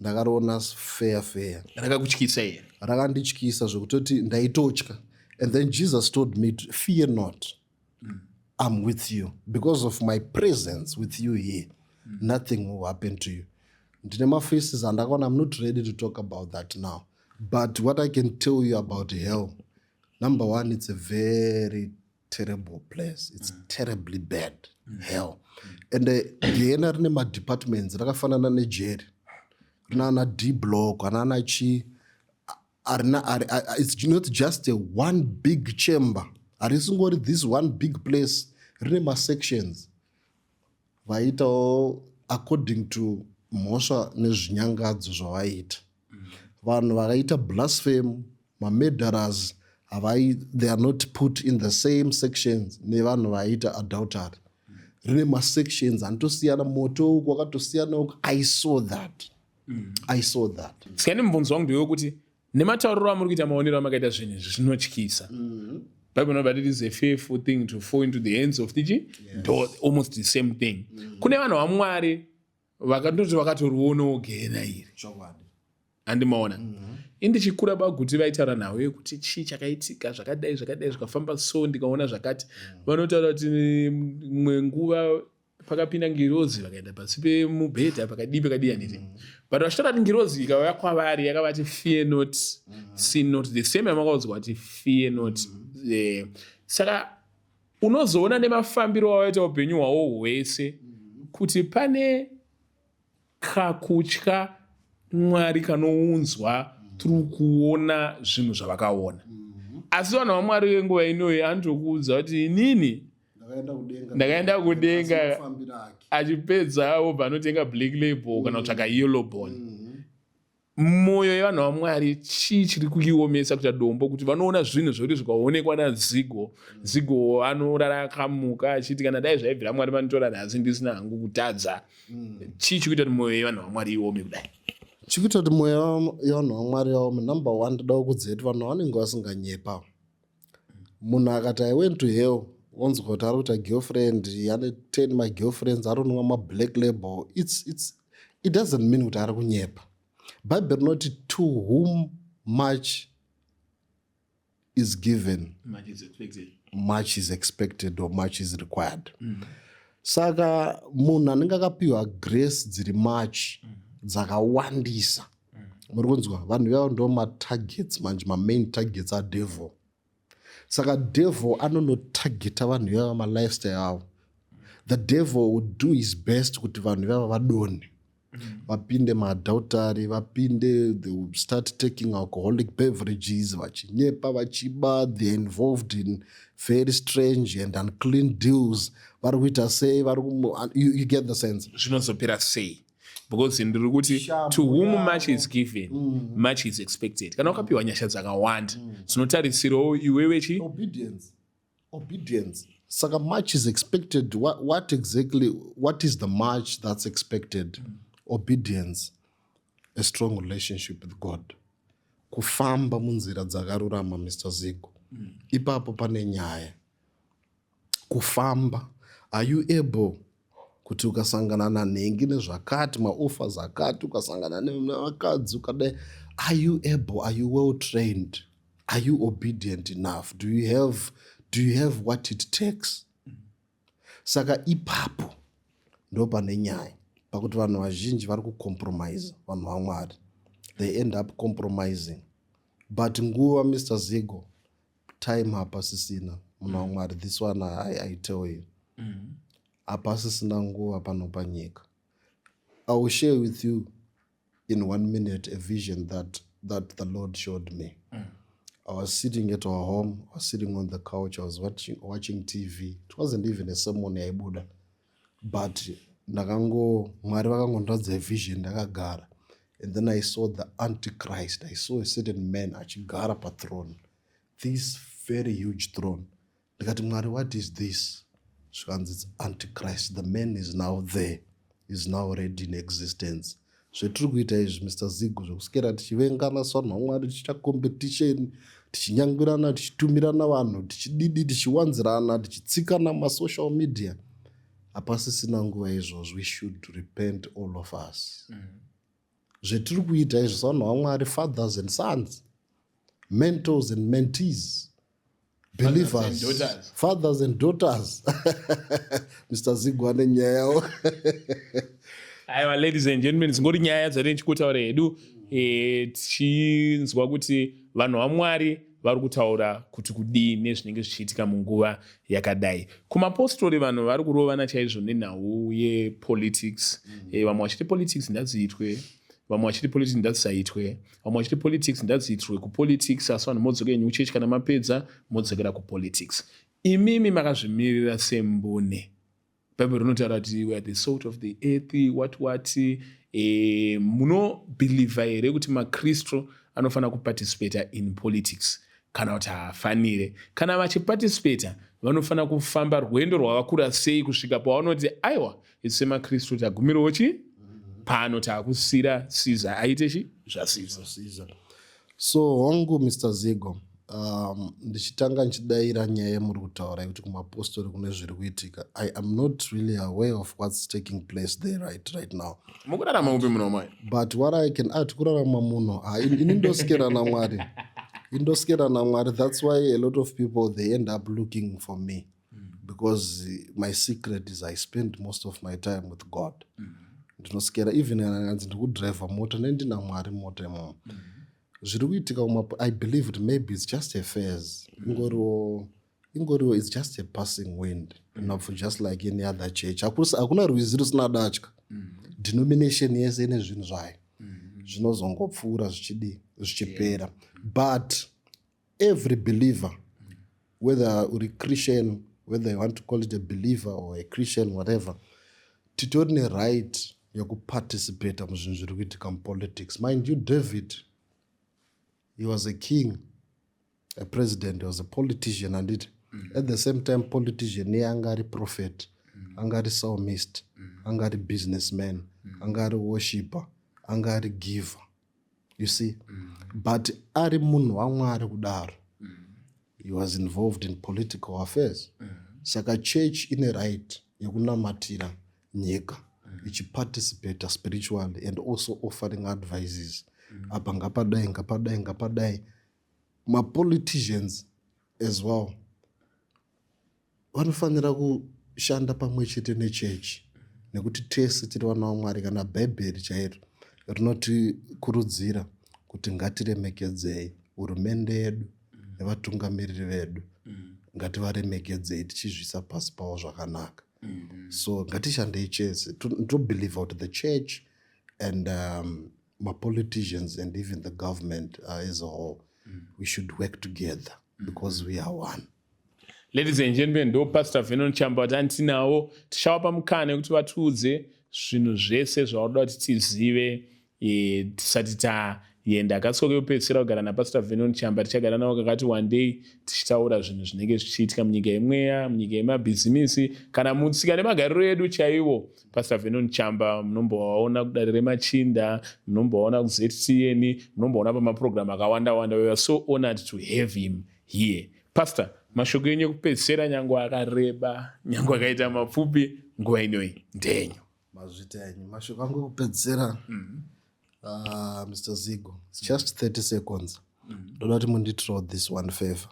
ndakariona fair fair. Rakakutyisa here? Rakandityisa zvekutoti ndaitotya. And then Jesus told me to fear not, I'm with you. Because of my presence with you here, nothing will happen to you. Ndine mafaces andakaona. I'm not ready to talk about that now, but what I can tell you about hell, number one, it's a very terrible place. It's terribly bad, hell. And gehena rine madepartments, rakafanana nejeri, rina D block, anana chi, harina it's not just a one big chamber. Harisingori this one big place, rine masections vaiitawo according to mhosva nezvinyangadzo zvavaiita. Vanhu vakaita blasphemy, mamurderers, havai, they are not put in the same sections nevanhu vaiita adultery. Rine masections anotosiyana, moto uku wakatosiyana uku. I saw that, I saw that. Saka mubvunzo wangu ndewekuti nematauriro amuri kuita, maonero amakaita zvinhu izvi zvinotyisa. Bible no, but it is a fearful thing to fall into the hands of the ndo almost the same thing. Kune vanhu vaMwari vakatoti vakatorionawo gehena iri. Handimaona. Indichikura baguti vaitaura nhau yekuti chii chakaitika, zvakadai zvakadai, zvikafamba so, ndikaona zvakati. Vanotaura kuti mwe nguva pakapinda ngirozi, vakaenda pasi pemubhedha, pakadii pakadii, handiti? But vachitaura kuti ngirozi ikauya kwavari yakavati, "Fear not, sin not," the same yamakaudzwa kuti "Fear not." Saka unozoona nemafambiro awaita upenyu hwawo hwese. Kuti pane kakutya Mwari kanounzwa through kuona zvinhu zvavakaona. Asi vanhu vaMwari venguva inoyi anotokuudza kuti inini ndakaenda kudenga, achipedza obva anotenga Black Label kana kutsvaka Yellow Bone. Mwoyo yevanhu vaMwari chii chiri kuiomesa kuita dombo, kuti vanoona zvinhu zvekuti zvikaonekwa naZigo, Zigo anorara akamuka achiti, "Kana dai zvaibvira Mwari vanotora nhasi ndisina hangu kutadza." Chii chikuita kuti mwoyo yevanhu vaMwari iome kudai? Chikuita kuti mwoyo yevanhu vaMwari yaome, number one, ndoda kukudzai kuti vanhu vanenge vasinganyepa. Munhu akati, "I went to hell," onzwa kuti ari kuita girlfriend, ane 10 magirlfriends, ari kunwa maBlack Label, it doesn't mean kuti ari kunyepa. Bhaibheri rinoti, "To whom much is given, much is expected." Much is expected or much is required. Saka munhu anenge akapiwa grace dziri much, dzakawandisa, muri kunzwa, vanhu ivavo ndo matargets manje, mamain targets adevil. Saka devil anonotargeta vanhu ivava, malifestyle avo. The devil would do his best kuti vanhu ivava vadonhe, vapinde maadultery, vapinde, they will start taking alcoholic beverages, vachinyepa, vachiba, they involved in very strange and unclean deals. Vari kuita sei? Vari, you get the sense? Zvinozopera sei? Because ndiri kuti, to whom much is given, much is expected. Kana wakapiwa nyasha dzakawanda, dzinotarisirawo iwewe chi? Obedience, obedience. Saka much is expected. What exactly, what is the much that's expected? Obedience, a strong relationship with God, kufamba munzira dzakarurama. Mr Zigo, ipapo pane nyaya. Kufamba, are you able kuti ukasangana nanhengi nezvakati, maoffers akati, ukasangana nevakadzi ukadai, are you able, are you well trained, are you obedient enough? Do you have what it takes? Saka ipapo ndo pane nyaya, pakuti vanhu vazhinji vari kucompromise. Vanhu vaMwari, they end up compromising. But nguva, Mr Zigo, time hapasisina, munhu waMwari. This one I tell you, hapasisina nguva pano panyika. I will share with you in one minute a vision that the Lord showed me. I was sitting at our home. I was sitting on the couch. I was watching TV. It wasn't even a sermon yaibuda, but ndakango, Mwari vakangondiratidza vision ndakagara, and then I saw the Antichrist. I saw a certain man achigara pathrone, this very huge throne. Ndikati, "Mwari, what is this?" Zvikanzi, "It's Antichrist. The man is now there, is now ready in existence." Zvetiri kuita izvi, Mr Zigo, zvekuswera tichivengana sevanhu vaMwari, tichiita competition, tichinyangwirana, tichitumirana vanhu, tichididi, tichiwanzirana, tichitsikana masocial media, hapasisina nguva izvozvo. We should repent, all of us. Zvetiri kuita izvi sevanhu vaMwari, fathers and sons, mentors and mentees, believers, and daughters. Fathers and daughters. Mr Zigo ane nyaya yawo. Aiwa, ladies and gentlemen, dzingori nyaya dzatiri kutaura hedu, tichinzwa kuti vanhu vaMwari vari kutaura kuti kudii nezvinenge zvichiitika munguva yakadai. Kumapostori vanhu vari kurovana chaizvo nenhau yepolitics. Vamwe vachiti politics ngadziitwe, vamwe vachiti politics ngadzisaitwe, vamwe vachiti politics ngadziitwe kupolitics, asi vanhu modzoka henyu kuchechi, kana mapedza modzokera kupolitics. Imimi makazvimirira sembune. Bhaibheri rinotaura kuti we are the salt of the earth, what what. Munobhilivha here kuti maKristu anofanira kuparticipata in politics kana kuti haafanire? Kana vachiparticipata, vanofanira kufamba rwendo rwakakura sei kusvika pavanoti, "Aiwa, isu semaKristu tagumirawo chi pano, taakusira Caesar aite chi zvaCaesar"? Caesar. So hongu, Mr Zigo, ndichitanga ndichidayira nyaya yemuri kutaura yekuti kumapostori kune zviri kuitika, I am not really aware of what's taking place there right now. Mukurarama upi, munhu wamai? But what I can add, kurarama muno, ha, ini ndosikera naMwari, indosikera naMwari. That's why a lot of people, they end up looking for me, because my secret is I spend most of my time with God. Ndinosikera, even kana kanzi ndikudhiraivha mota, nendina Mwari mota imomo. Zviri kuitika kuma, I believe kuti maybe it's just a phase, ingoriwo Ingoriwo, it's just a passing wind, just like any other church. Hakuna rwizi rusina datya. Denomination yese ine zvinhu zvayo zvinozongopfuura, zvichidii, zvichipera. But every believer, whether uri Christian, whether you want to call it a believer or a Christian, whatever, titori neright yekuparticipata muzvinhu zviri kuitika mupolitics. Mind you, David, he was a king, a president, he was a politician, anditi? At the same time politician iye anga ari prophet, anga ari psalmist, anga ari businessman, anga ari worshipper, anga ari giver, you see? But ari munhu waMwari kudaro, he was involved in political affairs. Saka church ine right yekunamatira nyika, ichiparticipata spiritually and also offering advices: apa ngapadai, ngapadai, ngapadai. Mapoliticians as well vanofanira kushanda pamwe chete nechechi, nekuti tese tiri vana vaMwari. Kana Bhaibheri chairo rinotikurudzira kuti ngatiremekedzei hurumende yedu nevatungamiriri vedu, ngativaremekedzei tichizvisa pasi pavo zvakanaka. So ngatishandei chese. Ndobelieve kuti the church and mapoliticians and even the government as a whole, we should work together because we are one. Ladies and gentlemen, ndo Pastor Venon Chamba vatinawo. Tichavapa mukana wekuti vatiudze zvinhu zvese zvaunoda kuti tizive tisati taenda. Kasiko kekupedzisira kugara naPastor Venon Chamba. Tichagara navo kakati one day tichitaura zvinhu zvinenge zvichiitika munyika yemweya, munyika yemabhizimisi, kana mutsika nemagariro edu chaiwo. Pastor Venon Chamba munombovaona kudare remachinda, munombovaona kuZTN, munomboona pamapurogiramu akawanda wanda. We are so honored to have him here. Pastor, mashoko enyu ekupedzisira, nyange akareba, nyange akaita mapfupi, nguva inoi ndenyu. Mazvita enyu. Mashoko angu ekupedzisira, Mr Zigo, it's just 30 seconds. Ndoda kuti mundiitirawo this one favor,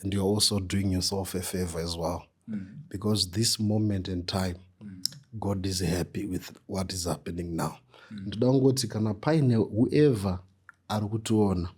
and you're also doing yourself a favor as well, because this moment in time, God is happy with what is happening now. Ndoda kungoti kana paine whoever ari kutiona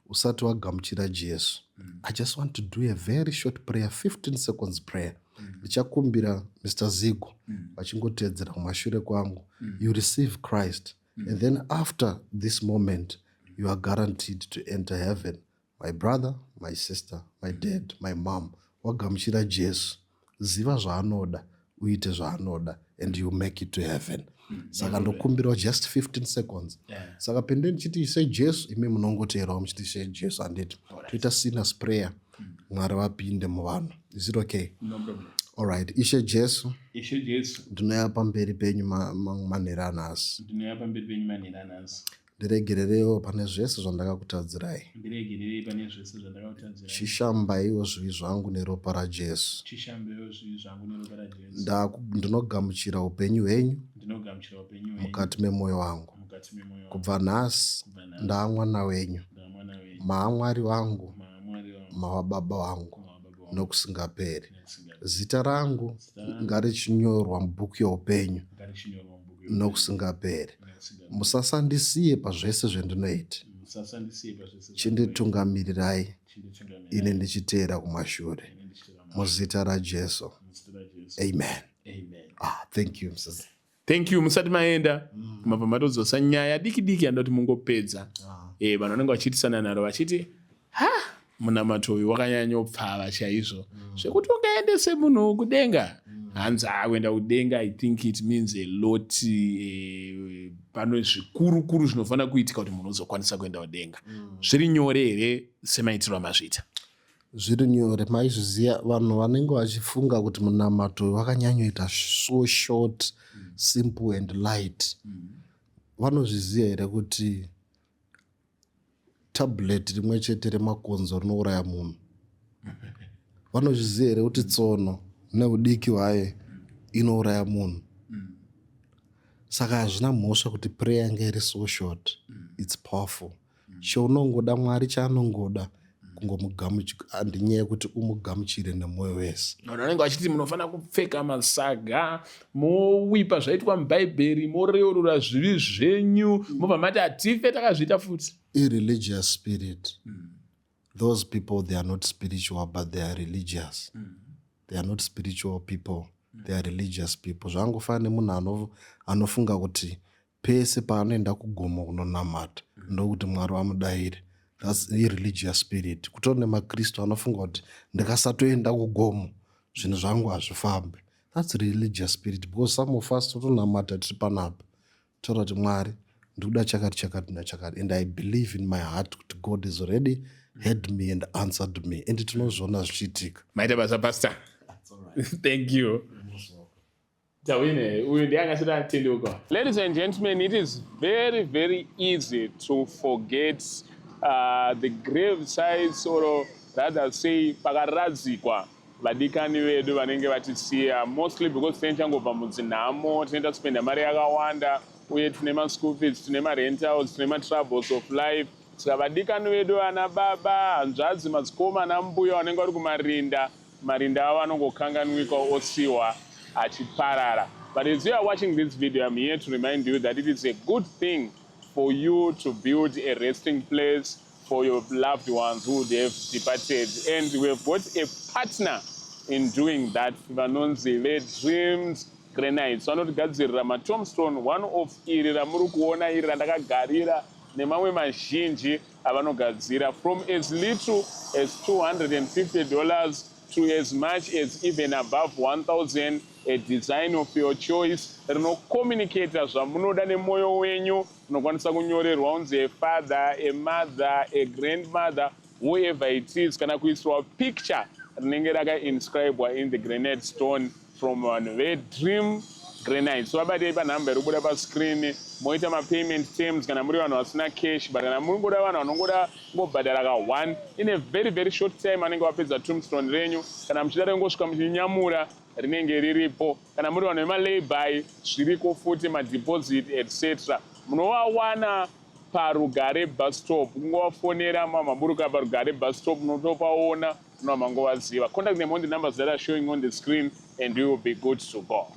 usati wagamuchira Jesu, I just want to do a very short prayer, 15 seconds prayer. Ndichakumbira Mr Zigo vachingotedzera kumashure kwangu. You receive Christ, and then after this moment you are guaranteed to enter heaven. My brother, my sister, my dad, my mom, wagamuchira Jesu, ziva zvaanoda, uite zvaanoda, and you make it to heaven. Saka ndokumbirawo just 15 seconds. Saka pende ndichiti "Ishe Jesu", imi munongoteerawo muchiti "Ishe Jesu", handiti? Toita sinners prayer, Mwari vapinde muvanhu. Is it okay? No problem. Allright. Ishe Jesu. Ishe Jesu. Ndinouya pamberi penyu manheru anhasi. Ndinouya pamberi penyu manheru anhasi. Ndiregererewo pane zvese zvandakakutadzirai. Ndiregererei pane zvese zvandakakutadzirai. Chishambaiwo zvivi zvangu neropa raJesu. Chishambeiwo zvivi zvangu neropa raJesu. Ndinogamuchira upenyu hwenyu Ndinogamuchira upenyu hwenyu mukati memwoyo wangu. Mukati memwoyo wangu. Kubva nhasi Kubva nhasi ndaamwana wenyu. Ndaamwana wenyu. Maamwari wangu. Maamwari wangu. Mava baba vangu Mava baba wangu. nokusingaperi. Nokusingaperi. Zita rangu Zita rangu ngarichinyorwa mubhuku youpenyu ngarichinyorwa mubhuku youpenyu nokusingaperi. Nokusingaperi. Musasandisiye pazvese zvendinoita. Musasandisiye pazvese zvandinoita. Chinditungamiриrai Chinditungamirai ini ndichiteera kumashure. Ini ndichiteera kumashure. Muzita raJesu. Muzita raJesu. Amen. Amen. Ah, thank you, Mrs. Thank you. Musati maenda, mabva matodzosa nyaya diki diki yandoti mungopedza. Vanhu vanenge vachiitisana naro vachiti, "Ha, munamato uyu wakanyanyopfava chaizvo zvekuti ungaendese munhu kudenga." Hanzi akuenda kudenga, I think it means a lot. Pano zvikuru kuru zvinofanira kuitika kuti munhu uzokwanisa kuenda kudenga. Zviri nyore here semaitiro amazviita? Zviri nyore. Maizviziva, vanhu vanenge vachifunga kuti munamato uyu wakanyanyoita so short, simple and light, vanozviziva here kuti tablet rimwe chete remakonzo rinouraya munhu? Vanozviziva here kuti tsono neudiki hwayo inouraya munhu? Saka hazvina mhosva kuti prayer yange iri so short. It's powerful. Chaunongoda, Mwari chaanongoda kungomugamuchira, handinyaya yekuti umugamuchire nemwoyo wese. Vanhu vanenge vachiti munofanira kupfeka masaga, mowipa zvaitwa muBhaibheri, moreurura zvivi zvenyu, mobva mati hatife takazviita futi. Ireligious spirit. Those people, they are not spiritual, but they are religious. They are not spiritual people, they are religious people. Zvangofana nemunhu anofunga kuti pese paanoenda kugomo kunonamata ndokuti Mwari vamudayire. That's ireligious spirit. Kutori nemaKristu anofunga kuti ndikasatoenda kugomo zvinhu zvangu hazvifambi. That's religious spirit, because some of us totonamata tiri panapa, taura kuti, "Mwari, ndikuda chakati, chakati nachakati," and I believe in my heart kuti God has already heard me and answered me, and tinozviona zvichiitika. Maita basa, Pastor. Thank you. Tawine, uyu ndiye angasati atendeuka. Ladies and gentlemen, it is very, very easy to forget the grave sites, or rather say pakaradzikwa vadikani vedu vanenge vatisiya, mostly because tinenge tichangobva mudzinhamo, tinenge taspenda mari yakawanda, uye tine maschool fees, tine marentals, tine matroubles of life. Saka vadikani vedu, vana baba, hanzvadzi, madzikoma nambuya vanenge vari kumarinda, marinda avo anongokanganwikwa, osiwa achiparara. But as you are watching this video, I'm here to remind you that it is a good thing for you to build a resting place for your loved ones who have departed, and we have got a partner in doing that, vanonzi veDreams Granites. Vanotigadzirira matombstone, one of iri ramuri kuona iri randakagarira, nemamwe mazhinji avanogadzira, from as little as $250 to as much as even above 1000, a design of your choice rinocommunicata zvamunoda nemwoyo wenyu. Unokwanisa kunyorerwa unzi a father, a mother, a grandmother, whoever it is, kana kuisirwa picture rinenge rakainscribwa in the granite stone from vanhu veDream Granite. So vabatei panhamba iri kubuda pascreen, moita mapayment terms kana muri vanhu vasina cash. But kana muri ngoda vanhu vanongoda kungobhadhara ka1 in a very, very short time, vanenge vapedza tombstone renyu. Kana muchida ringosvika muchinyamura, rinenge riripo. Kana muri vanhu vemalayby, zviriko futi, madeposit, etc. Munovawana paRugare bus stop. Kungovafonera mamaburuka paRugare bus stop, munotopaona, munova mangovaziva. Contact them on the numbers that are showing on the screen and you will be good to go.